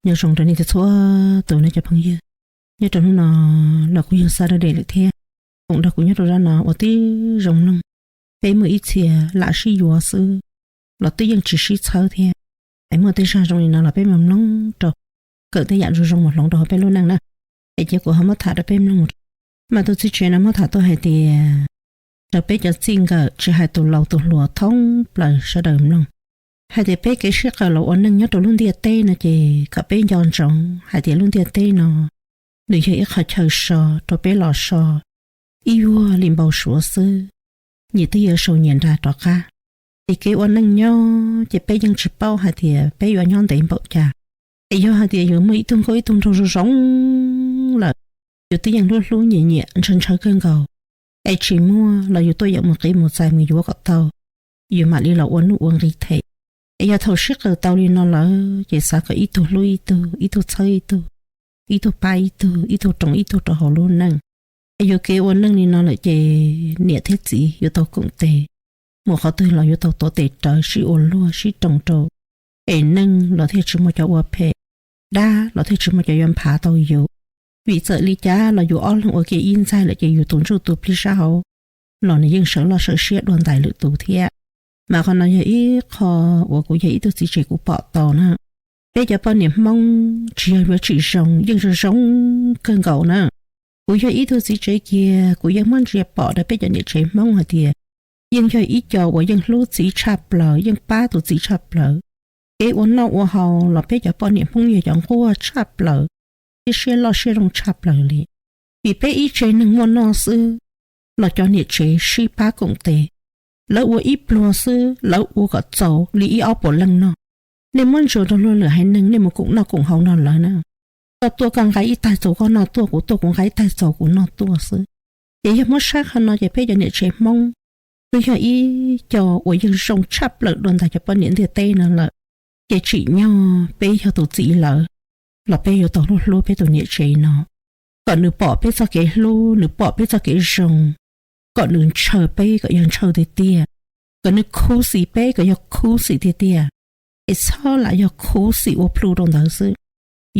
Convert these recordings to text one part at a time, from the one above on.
Nyob zoo rau nej txhua tus nawb cov phooj ywg. Nyob rau hnub no los kuv yog Saturday lawm thiab, koom nrog kuv nyob rau zaj no ua tib zoo mloog. Peb muaj ib txhia lam sib yuav xwb los twb yeej tsis sib txhawb thiab. Es muaj tej zaj zoo li no los peb mus mloog rau, kawm tej yam zoo zoo mus hloov rau hauv peb lub neej na. Es cia kuv ho muab tham rau peb mloog. Mas tus txiv tsev no muab tham tuaj hais tias, rau peb cov txij nkawm tsis hais tus laus tus hluas thoob plaws sawv daws mloog, hais tias peb kev sib qawm los ua neej nyob rau lub ntiaj teb no ces kom peb nco ntsoov hais tias lub ntiaj teb no nws yog ib qho chaw so rau peb los so ib vuag li npau suav xwb, nyias twb yuav sau nyias nra rov qab. Es kev ua neej nyob ces peb yeej tsis paub hais tias peb yuav nyob ntev npaum cas. Es yog hais tias yus muaj ib tug nkauj ib tug nraug zoo zoo lawm, yus twb yeej hlub hlub nyiam nyiam ntshaw ntshaw kawg nkaus, es tsis muaj los yus tuaj yeem mus qiv mus txais mus yuav kom tau, yus mam li los ua nuj ua nqi them. Es yog thaum sib qawm tau li no lawm ces xav kom ib tug hlub ib tug, ib tug txhawb ib tug, ib tug pab ib tug, ib tug roos ib tug rau hauv lub neej. Es yus kev ua neej li no lawm ces niam thiab txiv yuav tau koom tes, mus qhov twg los yuav tau tuav tes rawv sib ua luag sib roos rau, es neeg los thiaj tsis muaj cov ua phem, dab los thiaj tsis muaj cov yuav nphav tau yus. Vim txawm li cas los yus ob leeg ua ke ib ntxaig lawm ces yus tus ntsuj tus plig sab hauv los nws yeej sawv loj sawv siab dua ntais lwm tus thiab. Mas qhov no yog ib qho uas kuv yog ib tug txiv tsev kuv pom tau na. Peb cov poj niam Hmoob tsis yog yuav tsis zoo, yeej zoo zoo kawg nkaus na. Kuv yog ib tug txiv tsev kiag kuv yeej muab ntsia pom rau peb cov niam tsev Hmoob hais tias yeej yog ib co uas yeej hlub txiv tshaj plaws, yeej pab tus txiv tshaj plaws. Kev ua noj ua haus los peb cov poj niam Hmoob yog cov nquag tshaj plaws thiab siab loj siab zoo tshaj plaws li. Vim peb ib tsev neeg muaj noj xwb los cov niam tsev sib pab koom tes, lawv ua ib pluag xwb lawv ua kom txaus li ib ob puas leej noj. Nej muab ntsuas rau luag lwm haiv neeg, nej mus koom noj koom haus nrog lawv na. Koj tuaj koj nqa ib taig txaus koj noj tuaj, kuv tuaj kuv nqa ib taig txaus kuv noj tuaj xwb. Ces yog muab saib qhov no ces peb cov niam tsev Hmoob twb yog ib co uas yeej zoo tshaj plaws dua ntawm cov poj niam ntiaj teb no lawm. Ces tsim nyog peb yog tus txiv lawm los peb yuav tau hlub hlub peb tus niam tsev no, kom nws pom peb txoj kev hlub, nws pom peb txoj kev zoo, kom nws ntshaw peb kom yog ntshaw tiag tiag, kom nws khuv xim peb kom yog khuv xim tiag tiag, es txhob lam yog khuv xim ua plhu rau ntawd xwb.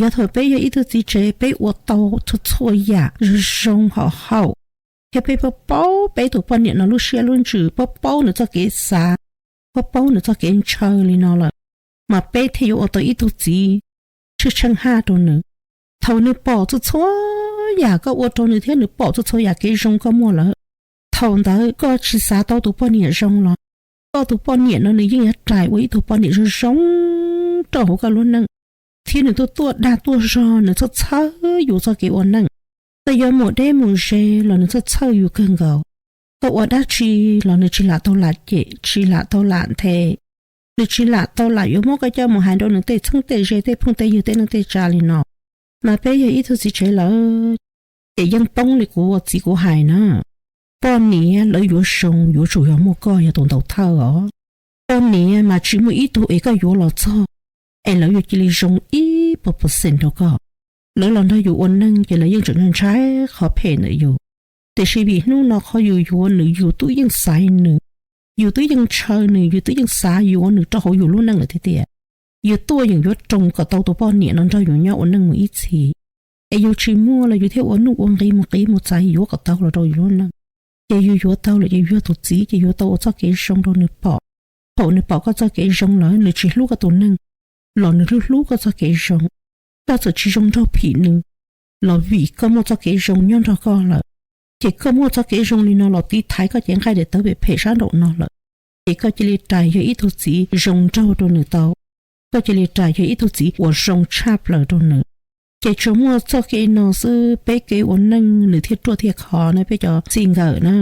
Yog thaum peb yog ib tug txiv tsev peb ua tau txhua txhua yam zoo zoo haum haum, thiab peb paub paub peb tus poj niam no lub siab lub ntsws, paub paub nws txoj kev xav, paub paub nws txoj kev ntshaw li no lawm, mas peb thiaj yuav ua tau ib tug txiv tsheej tsheej haj rau nws. Thaum nws pom txhua txhua yam koj ua rau nws thiab nws pom txhua txhua yam kev zoo koj muaj lawm, thaum ntawd koj tsis xav tau tus poj niam zoo los koj tus poj niam no nws yeej yuav rais ua ib tug poj niam zoo zoo rau hauv koj lub neej, thiab nws tuaj tuaj dag tuaj zog, nws txhawj txhawj yus txoj kev ua neej. Koj yuav mus deb mus ze los nws txhawj txhawj yus kawg nkaus. Koj ua dab tsi los nws tsis lam tau lam cem, tsis lam tau lam nthe, nws tsis lam tau lam yuav muab koj coj mus hais rau nws tej txheeb tej ze, tej phooj tej ywg, tej neej tej tsa li no. Mas peb yog ib tug txiv tsev lawm ces yeej poob li kuv ua txiv kuv hais na. Poj niam lawv yuav zoo yuav tsum yog muaj koj yog tus ntaus thawj os. Poj niam mas tsis muaj ib tug es koj yuav los txog es lawv yuav cia li zoo ib puas percent rau koj. Lawv los nrog yus ua neej ces lawv yeej tseem ntshai qhov phem ntawm yus. Tiam sis vim hnub no qhov yus yuav nws, yus twb yeej xaiv nws, yus twb yeej ntshaw nws, yus twb yeej xav yuav nws rau hauv yus lub neej lawm tiag tiag. Yus tuaj yeem yuav roos kom tau tus poj niam no nrog yus nyob ua neej mus ib txhis. Es yus tsis muaj los yus thiaj ua nuj ua nqi mus qiv mus txais yuav kom tau los rau yus lub neej. Ces yus yuav tau lawm ces yus yog tus txiv ces yuav tau ua txoj kev zoo rau nws pom. Thaum nws pom koj txoj kev zoo lawm nws tsis hlub koj tus neeg los nws hlub hlub koj txoj kev zoo. Koj txawm tsis zoo nraug phim nws los vim koj muaj txoj kev zoo nyob nrog koj lawm, ces koj muaj txoj kev zoo li no los tiv thaiv koj cev nqaij daim tawv phem phem sab nraum no lawm, ces koj cia li rais yog ib tug txiv zoo nraug rau nws tau. Koj cia li rais yog ib tug txiv uas zoo tshaj plaws rau nws. Ces tsuas muaj txoj kev no xwb peb kev ua neej nws thiaj ruaj thiaj khov na peb cov txij nkawm na.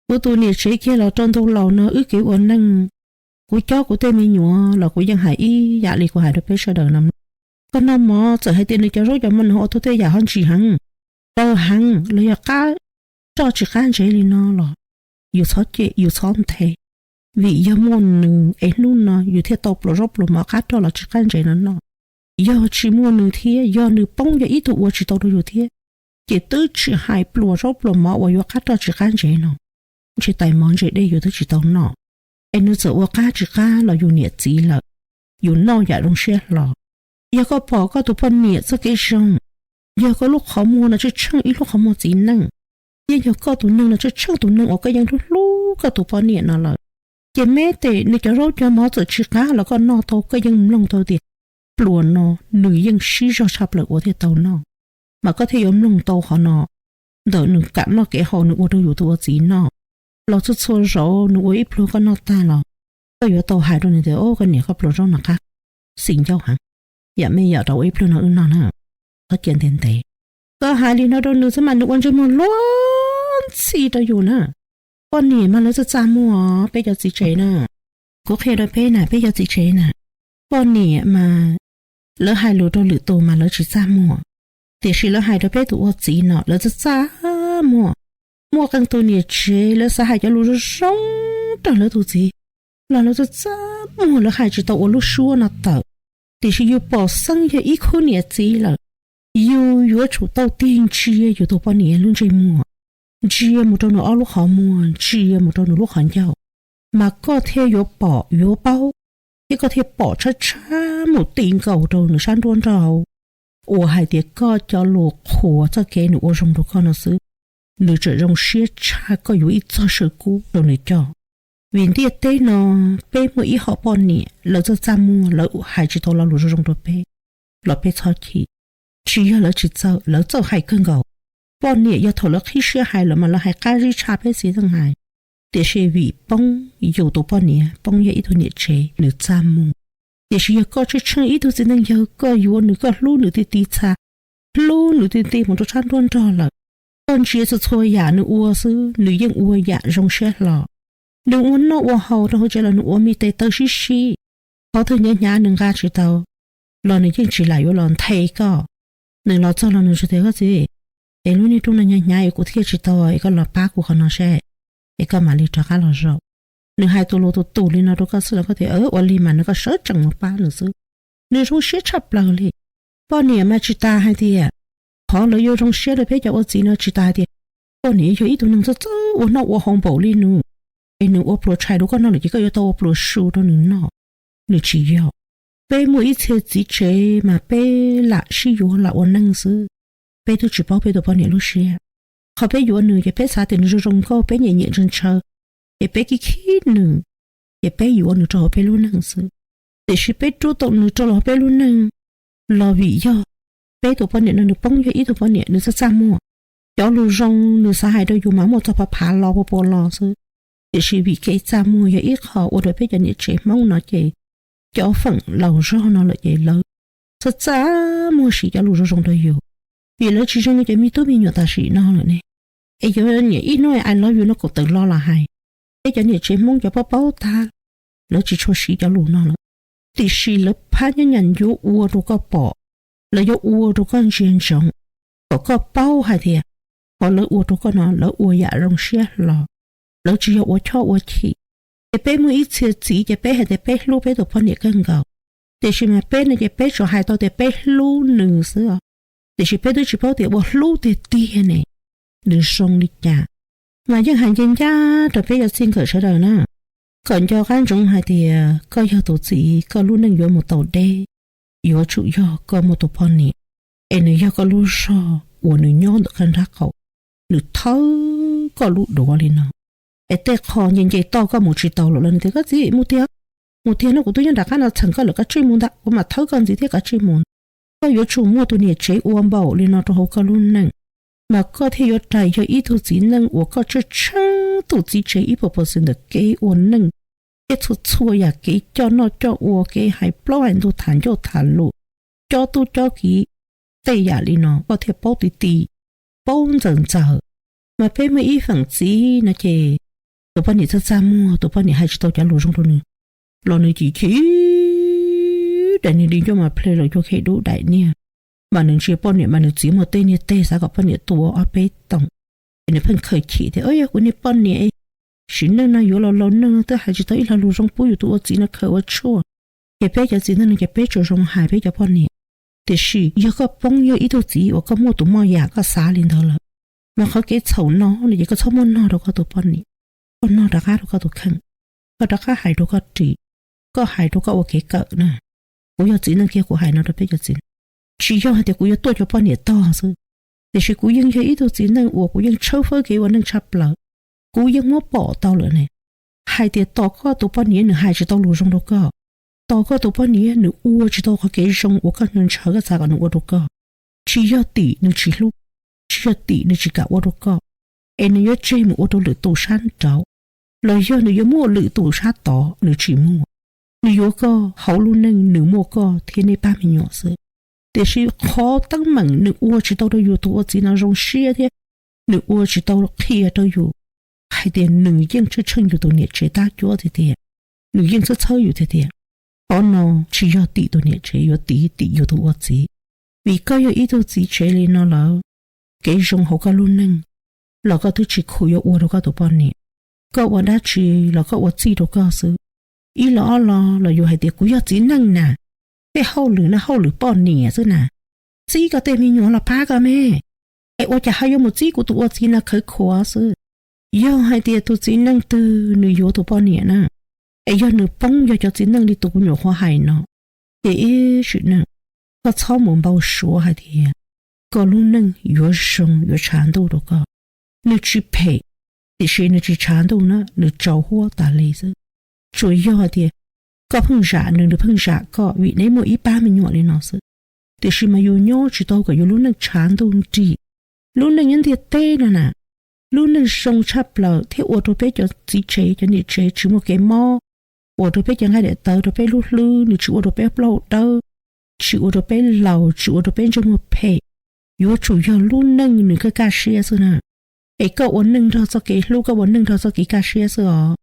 Kuv tus niam tsev kiag los rau ntu laus no wb kev ua neej, kuv cob kuv tej me nyuam los kuv yeej hais ib yam li kuv hais rau peb sawv daws no. Koj noj mov txawm hais tias nws cov zaub cov mov nws ho ua tau tej yam ho ntsim heev, daw heev los yog qab roj tsis qab ntsev li no los yus txhob cem yus txhob nthe. Vim yog muaj nws es hnub no yus thiaj tau pluas zaub pluas mov qab roj los tsis qab ntsev no noj. Yog tsis muaj nws thiab yog nws poob yog ib tug ua tsis tau rau yus thiab, ces twb tsis hais pluas zaub pluas mov uas yuav qab roj tsis qab ntsev no, ntshe tais mov ntse dej yus twb tsis tau noj. Es nws txawm ua qab tsis qab los yus niam txiv lawm, yus noj yam zoo siab hlo. Yog koj pom koj tus poj niam txoj kev zoo, yog koj lub qhov muag no tsheej tsheej ib lub qhov muag txiv neej, thiab yog koj tus neeg no tsheej tsheej tus neeg uas koj yeej hlub hlub koj tus poj niam no lawm, ces meb tes nws cov zaub cov mov txawm tsis qab los koj noj tau, koj yeej mloog tau tias pluas no nws yeej sib zog tshaj plaws ua thiaj tau noj. Mas koj thiaj yuav mloog tau qhov no ntawm nws kam noj kev haus nws ua rau yus tus ua txiv noj. Los txhua txhua zaus nws ua ib pluag koj noj tag los koj yuav tau hais rau nws tias, Au, koj niam, koj pluas zaub no qab, xis ncauj heev. Yam mej yam rau ua ib pluag no wb noj na, qhov cia ntev ntev. Koj hais li no rau nws xwb mas nws ua ntsej muag luag ntxhi rau yus na. Poj niam mas lawv txaj txaj muag, peb cov txiv tsev na. Kuv qhia rau peb na, peb cov txiv tsev na, poj niam mas lawv hais lus rau lwm tus mas lawv tsis txaj muag, tiam sis lawv hais rau peb tus ua txiv no lawv txaj txaj muag. Muaj qee tus niam tsev lawv xav hais cov lus zoo zoo rau lawv tus txiv los lawv txaj txaj muag, lawv hais tsis tau ua lub suab no tawm. Tiam sis yus pom xeeb yog ib khub niam txiv lawm, yus yuav tsum tau tig ntsia yus tus poj niam lub ntsej muag, ntsia mus rau nws ob lub qhov muag, ntsia mus rau nws lub qhov ncauj, mas koj thiaj yuav pom yuav paub, thiab koj thiaj pom tshab tshab mus ti nkaus rau nws sab nruab nrog hauv, uas hais tias koj cov lus qhuas txoj kev nws ua zoo rau koj no xwb, nws tseem zoo siab tshaj koj yuav ib txoj saw kub rau nws coj. Vim ntiaj teb no peb muaj ib hom poj niam lawv txaj txaj muag, lawv hais tsis tau lo lus zoo zoo rau peb los peb txhob chim. Tsis yog lawv tsis txawj, lawv txawj hais kawg nkaus. Poj niam yog thaum lawv qhib siab hais lawm mas lawv hais qab zib tshaj peb txiv neej hais. Tiam sis vim poob yus tus poj niam, poob yog ib tug niam tsev nws txaj muag. Tiam sis yog koj tsheej tsheej ib tug txiv neej yawg, koj yuav nws, koj hlub nws ti ti txha, hlub nws ti ti mus rau sab nruab nrog lawm, koj ntsia txhua txhua yam nws ua xwb nws yeej ua yam zoo siab hlo. Nws ua noj ua haus rau hauv tsev los nws ua me tes taw sib sib, qhov twg hnyav hnyav nws nqa tsis tau los nws yeej tsis lam yuav los nthe koj. Nws los txog los nws tsuas tias, Koj txiv, es lub niag rooj no hnyav hnyav es kuv thiaj tsis tau es koj los pab kuv qhov no seb, es koj mam li rov qab los zaum. Nws hais tus lus tus tus li no rau koj xwb los koj tias, Ua li mas, nws koj sawv tsees mus pab nws xwb. Nws zoo siab tshaj plaws li. Poj niam mas tsis tas hais tias, qhov lawv yuav zoo siab rau peb cov ua txiv no tsis tas hais tias, poj niam yog ib tug neeg txawj txawj ua noj ua haus npaum li nws, es nws ua pluas tshais rau koj noj lawm ces koj yuav tau ua pluas su rau nws noj. Nws tsis yog. Peb muaj ib txhia txiv tsev mas peb lam sib yuav lam ua neej xwb, peb twb tsis paub peb tus poj niam lub siab. Qhov peb yuav nws ces peb xav tias nws zoo zoo nkauj, peb nyiam nyiam ntshaw ntshaw, ces peb khib khib nws, ces peb yuav nws rau hauv peb lub neej xwb. Tiam sis peb rub tau nws rau los peb lub neej los vim yog peb tus poj niam no nws poob yog ib tug poj niam nws txaj txaj muag. Cov lus zoo nws xav hais rau yus mas muaj txog phav phav lo pua pua lo xwb. Tiam sis vim kev txaj muag yog ib qho ua rau peb cov niam tsev Hmoob no ces cov feem laus zog no lawm ces lawv txaj txaj muag siv cov lus zoo zoo rau yus, vim lawv tsis zoo li cov me tub me nyuam tam sim no lawm ne. Es yuav niam ib hnub I love you no kom tawm lo los hais, peb cov niam tsev Hmoob cov paub paub tag, lawv tsis tshua siv cov lus no lawm. Tiam sis lawv phab nyab nyam yuav ua rau koj pom, lawv yuav ua rau koj ntsia ntsoov, kom koj paub hais tias qhov lawv ua rau koj no lawv ua yam zoo siab hlo, lawv tsis yog ua choj ua chim. Ces peb muaj ib txhia txiv ces peb hais tias peb hlub peb tus poj niam kawg nkaus, tiam sis mas peb no ces peb tsuas hais tau tias peb hlub nws xwb os. Tiam sis peb twb tsis paub tias ua hlub tiag tiag ne nws zoo li cas. Mas yeej hais ncaj ncaj rau peb cov txij nkawm sawv daws na, kom nco qab ntsoov hais tias koj yog tus txiv koj lub neej yuav mus tau deb, yuav tsum yog koj muaj tus poj niam, es nws yog koj lub zog uas nws nyob ntawm koj nrab qaum, nws thawb koj lub duav li no. Es tej qho nce nce toj koj mus tsis tau lawm los nws tias koj txiv mus tiag, mus tiag no kuv twb nyob nram qab no txheem koj lawm, koj tsij mus ntag, kuv mam thawb koj ntxiv thiab, koj tsij mus ntag. Koj yuav tsum muaj tus niam tsev ua npaum li no rau hauv koj lub neej, mas koj thiaj yuav rais yog ib tug txiv neej uas koj tsheej tsheej tus txiv tsev ib puas percent ntawm kev ua neej thiab txhua txhua yam kev coj noj coj ua, kev hais plaub hais ntug, tham ncauj tham lus, cob tub cob kiv, tej yam li no koj thiaj paub ti ti, paub ntxaws ntxaws. Mas peb muaj ib feem txiv no ces tus poj niam txaj txaj muag, tus poj niam hais tsis tau cov lus zoo rau nws los nws chim chim daim niag di ncauj mas ple los cuag khe dub daim niag. Mas nws ntsia poj niam mas nws txiav muag tej niag teg xav kom poj niam tua ob peb toom. Ces nws pheej khaws chim tias, Yog kuv niag poj niam, sim neej no yuav los laus neej no twb hais tsis tau ib lo lus zoo pub yus tus ua txiv no khaws ua tshuaj. Ces peb cov txiv neej no ces peb tsuas zoo hais peb cov poj niam. Tiam sis yog koj poob yog ib tug txiv uas koj muaj tus moj yam koj xav li ntawd lawm, mas qhov kev txhaum no no ces koj txhob muab nog rau koj tus poj niam, koj nog rov qab rau koj tus kheej, koj rov qab hais rau koj ris, koj hais rau koj ua kev kawm na. Kuv yog txiv neej kiag kuv hais no rau peb cov txiv neej, tsis yog hais tias kuv yuav tuaj cov poj niam tog xwb, tiam sis kuv yeej yog ib tug txiv neej uas kuv yeej tshawb fawb kev ua neej tshaj plaws. Kuv yeej muab pom tau lawm ne, hais tias tos koj tus poj niam nws hais tsis tau lus zoo rau koj, tos koj tus poj niam nws ua tsis tau qhov kev zoo uas koj ntshaw koj xav kom nws ua rau koj. Tsis yog tim nws tsis hlub, tsis yog tim nws tsis kam ua rau koj, es nws yuav tseg mus ua rau lwm tus sab nraud, los yog nws yuav muaj lwm tus sab tod, nws tsis muaj. Nws yuav koj hauv lub neej nws muaj koj thiab nej pab me nyuam xwb, tiam sis qhov teeb meem nws ua tsis tau rau yus tus ua txiv no zoo siab thiab nws ua tsis tau qhia rau yus hais tias nws yeej tshwj tsheej yus tus niam tsev tab cuab tiag tiag, nws yeej txhawb txhawb yus tiag tiag. Qhov no tsis yog tim tus niam tsev, yuav tim tim yus tus ua txiv. Vim koj yog ib tug txiv tsev li no lawm, kev zoo hauv koj lub neej los koj twb tsis khuv yuav ua rau koj tus poj niam. Koj ua dab tsi los koj ua txij rau koj xwb. Ib los ob los los yus hais tias kuv yog txiv neej na, tej hauj lwm no hauj lwm poj niam xwb na, txib koj tej me nyuam los pab koj me, es ua cas ho yuav mus txib kuv tus ua txiv no khawv khuav xwb. Yog hais tias tus txiv neej twg nws yuav tus poj niam na, es yog nws poob yog cov txiv neej li tus kuv nyuam qhuav hais no, ces ib sim neej koj txhob mus npau suav hais tias koj lub neej yuav zoo yuav tshav ntuj rau koj. Nws tsis phem, tiam sis nws tsis tshav ntuj na, nws tsaus huab tas li xwb. Tsuas yog hais tias koj pheej zam nws, nws pheej zam koj vim neb muaj ib pab me nyuam li no xwb. Tiam sis mas yus nyob tsis tau kom yus lub neej tshav ntuj nrig. Lub neej nyob ntiaj teb no na, lub neej zoo tshaj plaws thiab ua rau peb cov txiv tsev cov niam tsev tsis muaj kev mob, ua rau peb cov nqaij daim tawv rau peb lub hlwb nws tsis ua rau peb plaub hau dawb, tsis ua rau peb laus, tsis ua rau peb ntsej muag phem. Yuav tsum yog lub neej nws kaj kaj siab xwb na. Es koj ua neej nrog txoj kev hlub, koj ua neej nrog txoj kev kaj siab xwb os,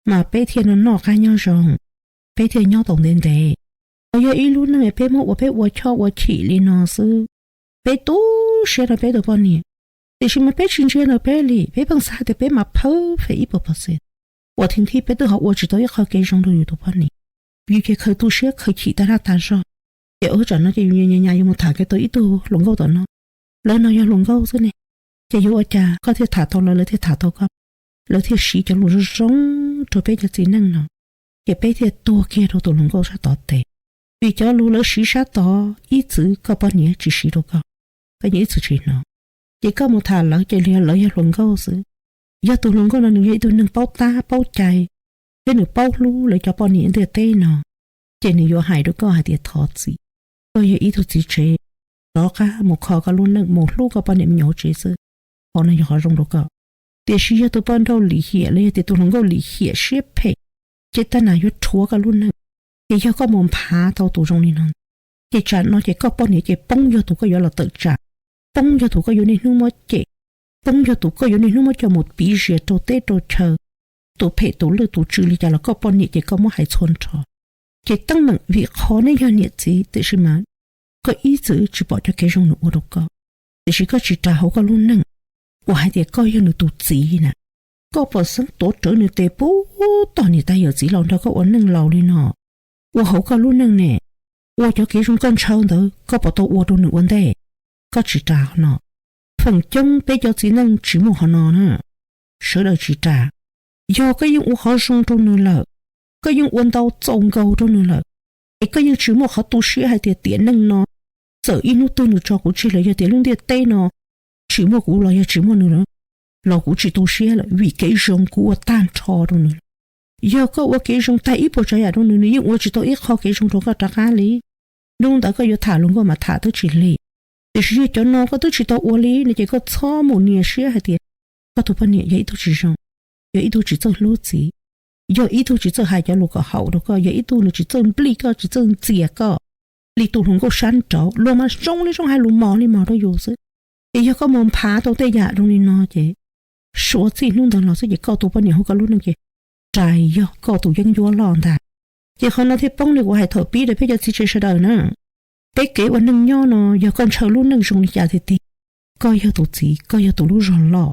mas peb thiaj no noj qab nyob zoo, peb thiaj nyob tau ntev ntev. Ho yog ib lub neej peb muab ua peb ua choj ua chim li no xwb, peb tu siab rau peb tus poj niam, tiam sis mas peb tsis ntsia ntawm peb li, peb pheej xav tias peb mas phawj fem ib puas pov xwm, uas thib thib peb twb ho ua tsis tau ib qho kev zoo rau yus tus poj niam. Yus ces khaws tu siab khaws chim tag dag tag zog. Ces ua tsam no ces yus nyas nyas yuav mus tham kev tau ib tug hluas nkauj tom no. Lawv no yog hluas nkauj xwb ne, ces yuav ua cas koj thiaj tham tau lawv, lawv thiaj tham tau koj, lawv thiaj siv cov lus zoo zoo rau peb cov txiv neej no, ces peb thiaj tuag kiag rau tus hluas nkauj sab tod tes. Vim cov lus lawv siv sab tod ib txwm koj poj niam tsis siv rau koj, koj yeej ib txwm tsis hnov. Ces koj mus tham lawv ces li lawv yog hluas nkauj xwb. Yog tus hluas nkauj no nws yog ib tug neeg paub tab paub cai, thiab nws paub hlub lawv cov poj niam ntiaj teb no, ces nws yuav hais rau koj hais tias thov txim, koj yog ib tug txiv tsev, rov qab mus kho koj lub neej, mus hlub koj poj niam me nyuam hauv tsev xwb, qhov no yog qhov zoo rau koj. Tiam sis yog tus poj nrauj lim hiam los yog tias tus hluas nkauj lim hiam siab phem, ces tag nam yuav rhuav koj lub neej. Ces yog koj mus nphav tau tus zoo li no, ces tsam no ces koj poj niam ces poob yog tus koj yuav los tawm tsam, poob yog tus koj yuav niaj hnub muab cem, poob yog tus koj yuav niaj hnub muab coj mus piv zias rau teb rau chaw, tus phem tus lwj tus tswv li cas los koj poj niam ces koj muab hais txhua nrho. Ces teeb meem vim qhov neb yog niam txiv tiam sis mas koj ib txwm tsis pom cov kev zoo nws ua rau koj, tiam sis koj tsis ras hauv koj lub neej uas hais tias koj yog nws tus txiv na. Koj pom xeeb tuav rawv nws tes pub tog niam tais yawm txiv laus nrog koj ua neej laus li no, ua hauv koj lub neej ne, ua cov kev zoo koj ntshaw ntawd koj puas tau ua rau nws ua ntej? Koj tsis ras qhov no. Feem coob peb cov txiv neej tsis muaj qhov no na, sawv daws tsis ras. Yog koj yeej ua qhov zoo rau nws lawm, koj yeej ua ntau txaus nkaus rau nws lawm, es koj yeej tsis muaj qhov tu siab hais tias tiam neej no txawm ib hnub twg nws tso kuv tseg los yog tias lub ntiaj teb no tsis muaj kuv los yog tsis muaj nws lawm, los kuv tsis tu siab lawm vim kev zoo kuv ua tag nrho rau nws lawm. Yog koj ua kev zoo tag ib puas tsav yam rau nws, nws yeej ua tsis tau ib qho kev zoo rau koj rov qab li. Hnub ntawd koj yuav tham hluas nkauj mas tham twb tsis hli. Tiam sis yog cov no koj twb tsis tau ua li no ces koj txhob mus nias siab hais tias koj tus poj niam yog ib tug tsis zoo, yog ib tug tsis txawj hlub txiv, yog ib tug tsis txawj hais cov lus kom haum rau koj, yog ib tug nws tsis txawj nplij koj, tsis txawj ntxias koj li tus hluas nkauj sab nraud. Luag mas zoo li zoo hais lus mos li mos rau yus xwb. Ces yog koj mus nphav tau tej yam zoo li no ces suav txij hnub ntawd los xwb ces koj tus poj niam hauv koj lub neej ces rais yog koj tus yeeb ncuab loj ntag. Ces qhov no thiaj poob li kuv hais thaum pib rau peb cov txiv tsev sawv daws na. Peb kev ua neej nyob no yog koj ntshaw lub neej zoo li cas tiag tiag, koj yog tus txiv, koj yog tus lub zog loj,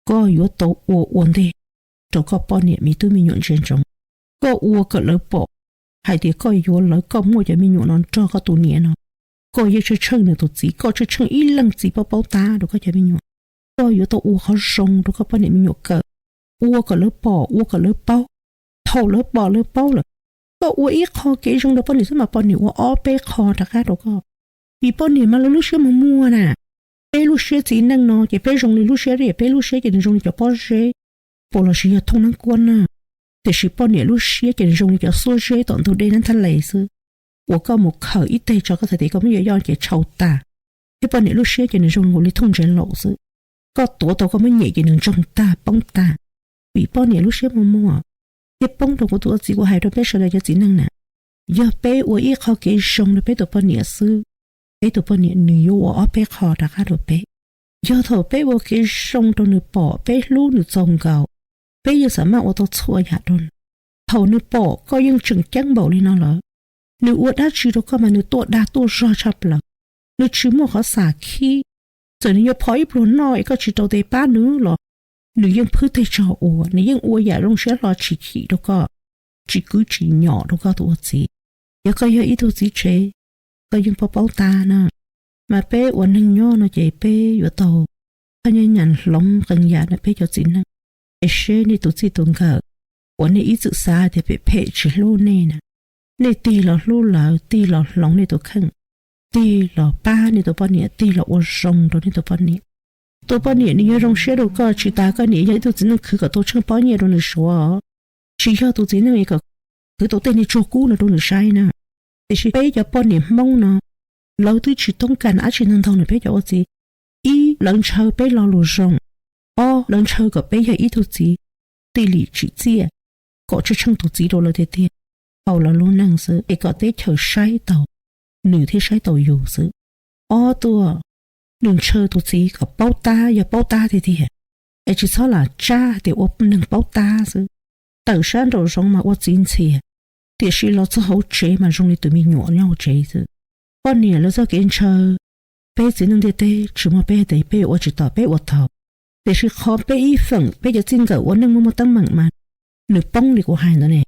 koj yuav tau ua ua ntej rau koj poj niam me tub me nyuam ntsia ntsoov. Koj ua kom lawv pom hais tias koj yuav lawv, koj muaj cov me nyuam no nrog koj tus niam no, koj yeej tshwj tsheej nws tus txiv, koj tshwj tsheej ib leej txiv paub paub tab rau koj cov me nyuam. Koj yuav tau ua qhov zoo rau koj poj niam me nyuam kawm, ua kom lawv pom, ua kom lawv paub. Thaum lawv pom lawv paub lawm, Koj ua ib qho kev zoo rau poj niam xwb mas poj niam ua ob peb qho rov qab rau koj. Vim poj niam mas lawv lub siab muag muag na. Peb lub siab txiv neej no ces peb zoo li lub siab riam, peb lub siab ces nws zoo li cov pob zeb, puas los sis yog thooj nab kuab na. Tiam sis poj niam lub siab ces nws zoo li cov xuab zeb tom ntug dej nab thaj les xwb, uas koj mus khawm ib teg tso koj txhais tes koj muab yoj yoj ces tshau tag. Thiab poj niam lub siab ces nws zoo nkaus li thooj ntsev laum xwb, koj tuav tau koj muab nyem ces nws ntsoog tag poob tag. Vim poj niam lub siab muag muag. Thiab poob rau kuv tus ua txiv, kuv hais rau peb sawv daws cov txiv neej na, yog peb ua ib qho kev zoo rau peb tus poj niam xwb, peb tus poj niam nws yuav ua ob peb qho rov qab rau peb. Yog thaum peb ua kev zoo rau nws pom, peb hlub nws txaus nkaus, peb yeej xav maj ua tau txhua yam rau nws. Thaum nws pom koj yeej tseem ceeb npaum li no lawm, nws ua dab tsi rau koj mas nws tuaj dag tuaj zog tshaj plaws. Nws tsis muaj qhov xam khib. Txawm nws yuav phov ib pluag noj es koj tsis rau tes pab nws los nws yeej phwb teg tsog ua, nws yeej ua yam zoo siab hlo tsis chim rau koj, tsis kwv tsis nyom rau koj tus ua txiv. Yog koj yog ib tug txiv tsev, koj yeej paub paub tab na, mas peb ua neeg nyob no ces peb yuav tau txhob nyob nyam hloov qee yam ntawm peb cov txiv neej. Es seb nej tus txij tus nkawm uas nej ib txwm xav tias phem phem tsis hlub nej na, nej tig los hlub lawv, tig los hloov nej tus kheej, tig los pab nej tus poj niam, tig los ua zoo rau nej tus poj niam. Tus poj niam nws yuav zoo siab rau koj tsis tas koj niam yog ib tug txiv neej khwv kom tau tsheej pob nyiaj rau nws suav. Tsis yog tus txiv neej kom khwv tau tej niag tsuag kub no rau nws saib na. Tiam sis peb cov poj niam Hmoob no, lawv twb tsis toob kas dab tsi ntau ntau nrog peb cov ua txiv. Ib, lawv ntshaw peb lo lus zoo. Ob, lawv ntshaw kom peb yog ib tug txiv tij lim tsim txiaj, kom tsheej tsheej tus txiv rau lawv tiag tiag, haus lawv lub neej xwb es kom teb chaws saib taus nws thiab saib taus yus xwb. Ob tuaj, nws ntshaw tus txiv kom paub tab, yog paub tab tiag tiag, es tsis txhob lam tsab hais tias ua neeg paub tab xwb. Tawm sab nraum zoov mas ua txiv ntxhias, tiam sis los txog hauv tsev mas zoo li tus me nyuam nyob hauv tsev xwb. Poj niam lawv txoj kev ntshaw, peb txiv neej ntiaj teb tsis muaj peb hais tias peb yuav ua tsis tau, peb ua tau. Tiam sis qhov peb ib feem peb cov txij nkawm ua neej muaj muaj teeb meem mas nws poob li kuv hais ntawd ne.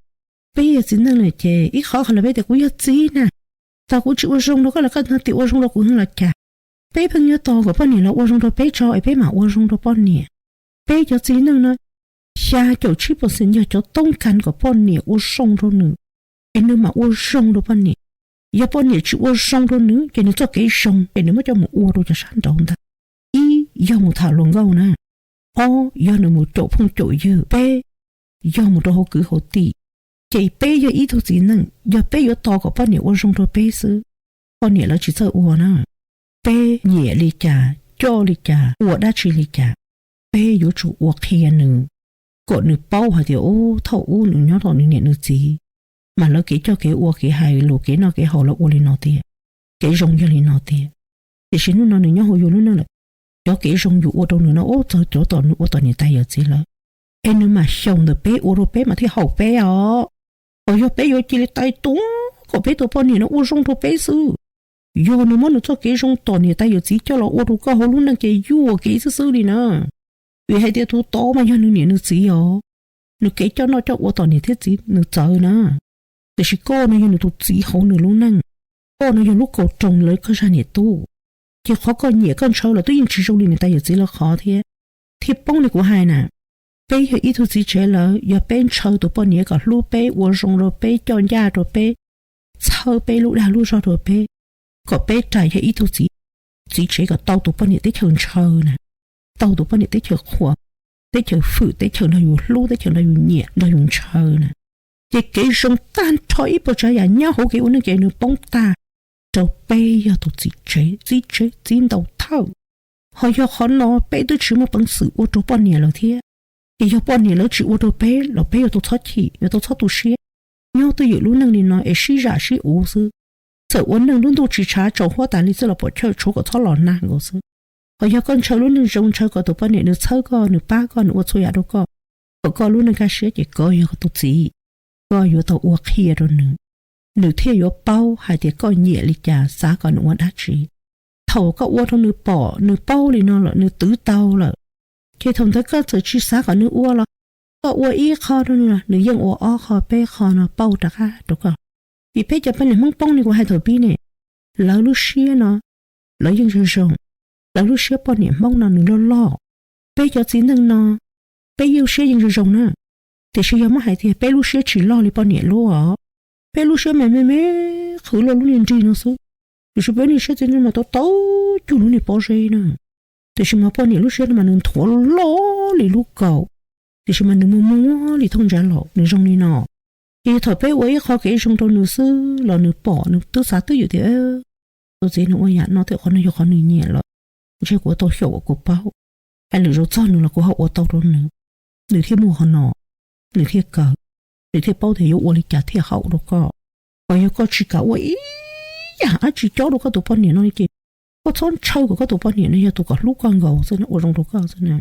Peb yog txiv neej lawm ces ib qhov qhov los peb tias kuv yog txiv na, tau kuv tsis ua zoo rau koj los koj tias ua zoo rau kuv los cas. Peb pheej nyob tos kom poj niam los ua zoo rau peb tso es peb mam ua zoo rau poj niam. Peb cov txiv neej no, xya caum tsib percent yog cov toob kas kom poj niam ua zoo rau nws, es nws mam ua zoo rau poj niam. Yog poj niam tsis ua zoo rau nws ces nws txoj kev zoo ces nws muab coj mus ua rau cov sab nraud ntag. Ib, yog mus tham hluas nkauj na. Ob, yog nws mus caum phooj caum ywg. Peb, yog mus rau hauv kwv hauv tij. Ces peb yog ib tug txiv neej, yog peb yuav tos kom poj niam ua zoo rau peb xwb, poj niam lawv tsis txawj ua na. Peb nyiam li cas, coj li cas, ua dab tsi li cas, peb yuav tsum ua qhia nws, kom nws paub hais tias ub, thaum ub nws nyob tom nws niam nws txiv, mas lawv kev coj kev ua kev hais lus kev noj kev haus lawv ua li no tiag, kev zoo yog li no tiag. Tiam sis hnub no nws nyob hauv yus lub neej lawm, cov kev zoo yus ua rau nws no ub txog cov tom nws ua tom niam tais yawm txiv lawm, es nws mam xyaum ntawm peb ua rau peb mas thiaj haum peb os. Thaum yog peb yuav cia li tais tuav kom peb tus poj niam no ua zoo rau peb xwb, yog nws muab nws txoj kev zoo tom niam tais yawm txiv coj los ua rau koj hauv lub neej ces yuam kev xwb xwb li na. Vim hais tias tus tod mas yog nws niam nws txiv os, nws kev coj noj coj ua tom niam thiab txiv nws txawv na. Tiam sis koj no yog nws tus txiv hauv nws lub neej, koj no yog lub kaus roos lawv koj zaj niam tub, ces qhov koj nyiam koj ntshaw los twb yeej tsis zoo li niam tais yawm txiv lawv qhov thiab, thiaj poob li kuv hais na. Peb yog ib tug txiv tsev lawm, yog peb ntshaw tus poj niam kom hlub peb, ua zoo rau peb, coj ncaj rau peb, txhawb peb lub dag lub zog rau peb, kom peb rais yog ib tug txiv, txiv tsev kom tau tus poj niam teb chaws ntshaw na, tau tus poj niam teb chaws qhuas, teb chaws hwm, teb chaws nrog yus hlub, teb chaws nrog yus nyiam, nrog yus ntshaw na. Ces kev zoo tag nrho ib puas tsav yam nyob hauv kev ua neej ces nws poob tag rau peb yog tus txiv tsev, txiv tsev txiv ntaus thawj. Ho yog qhov no peb twb tsis muaj peev xwm ua rau poj niam lawm thiab. Ces yog poj niam lawv tsis ua rau peb los peb yuav tau txhob chim, yuav tau txhob tu siab. Nyob twj ywm lub neej li no es sib zam sib uv xwb. Txawm ua neej lub ntuj tsis tshav tsaus huab tas li xwb los pom chaw tshuav kom txhob los nag nkaus xwb. Ho yog koj ntshaw lub neej zoo, ntshaw kom tus poj niam nws txhawb koj, nws pab koj, nws ua txhua yam rau koj, kom koj lub neej kaj siab ces koj yog tus txiv, koj yuav tau ua qhia rau nws, nws thiaj yuav paub hais tias koj nyiam li cas, xav kom nws ua dab tsi. Thaum koj ua rau nws pom, nws paub li no lawm, nws twv tau lawm, ces thaum ntawd koj txawm tsis xav kom nws ua los koj ua ib qho rau nws los nws yeej ua ob qho peb qho no pauj rov qab rau koj. Vim peb cov poj niam Hmoob poob li kuv hais thaum pib ne, lawv lub siab no lawv yeej zoo zoo, lawv lub siab poj niam Hmoob no nws loj loj. Peb cov txiv neej no, peb yeej lub siab yeej zoo zoo na, tiam sis yog muab hais tias peb lub siab tsis loj li poj niam lub os, Peb lub siab mas me me qhwv loj lub niag nrig no xwb, tiam sis peb niag siab txiv neej mas tau tau cuag lub niag pob zeb na. Tiam sis mas poj niam lub siab no mas nws nthuav loj li lub kaus, tiam sis mas nws muag muag li thooj ntsa laum, nws zoo li no. Ces yog thaum peb ua ib qho kev zoo rau nws xwb los nws pom, nws twb xav twb ywm tias tus txiv no ua yam no tej qhov no yog qhov nws nyiam lawm, ntshe kuv tau xyaum kom kuv paub, hais lwm zaus txog nws los kuv ho ua tau rau nws, nws thiaj muaj qhov no, nws thiaj kawm, nws thiaj paub tias yuav ua li cas thiaj haum rau koj. Ho yog koj tsis kam ua ib yam dab tsi cob rau koj tus poj niam no li ces koj txhob ntshaw kom koj tus poj niam no yog tus kom hlub koj nkaus xwb na, ua zoo rau koj xwb na.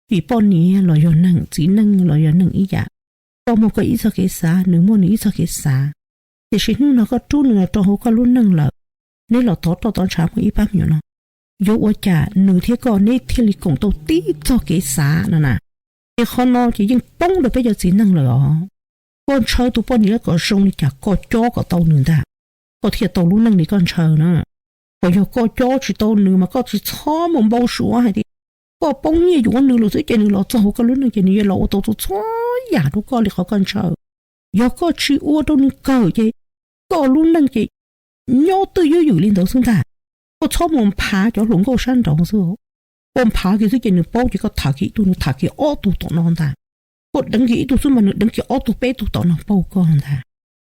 Vim poj niam los yog neeg, txiv neej los yog neeg ib yam, koj muaj koj ib txoj kev xav, nws muaj nws ib txoj kev xav. Tiam sis hnub no koj rub nws los rau hauv koj lub neej lawm, neb los tov roj tov ntshav muaj ib pab me nyuam no, yuav ua cas nws thiab koj neb thiaj li koom tau tib txoj kev xav no na? Ces qhov no ces yeej poob rau peb cov txiv neej lawm os. Koj ntshaw tus poj niam kom zoo li cas koj cob kom tau nws ntag, koj thiaj tau lub neej li koj ntshaw na. Kom yog koj cob tsis tau nws mas koj tsis txhob mus npau suav hais tias koj poob nyiaj yuav nws lawm xwb ces nws los txog hauv koj lub neej ces nws yuav los ua tau txhua txhua yam rau koj li qhov koj ntshaw. Yog koj tsis ua rau nws kawm ces koj lub neej ces nyob twj ywm li ntawd xwb ntag. Koj txhob mus nphav cov hluas nkauj sab nraud xwb. Koj nphav kiag xwb ces nws paub ces koj tham kiag ib tug nws tham kiag ob tug tom no ntag. Koj deev kiag ib tug xwb mas nws deev kiag ob tug peb tug tom no pauj koj ntag.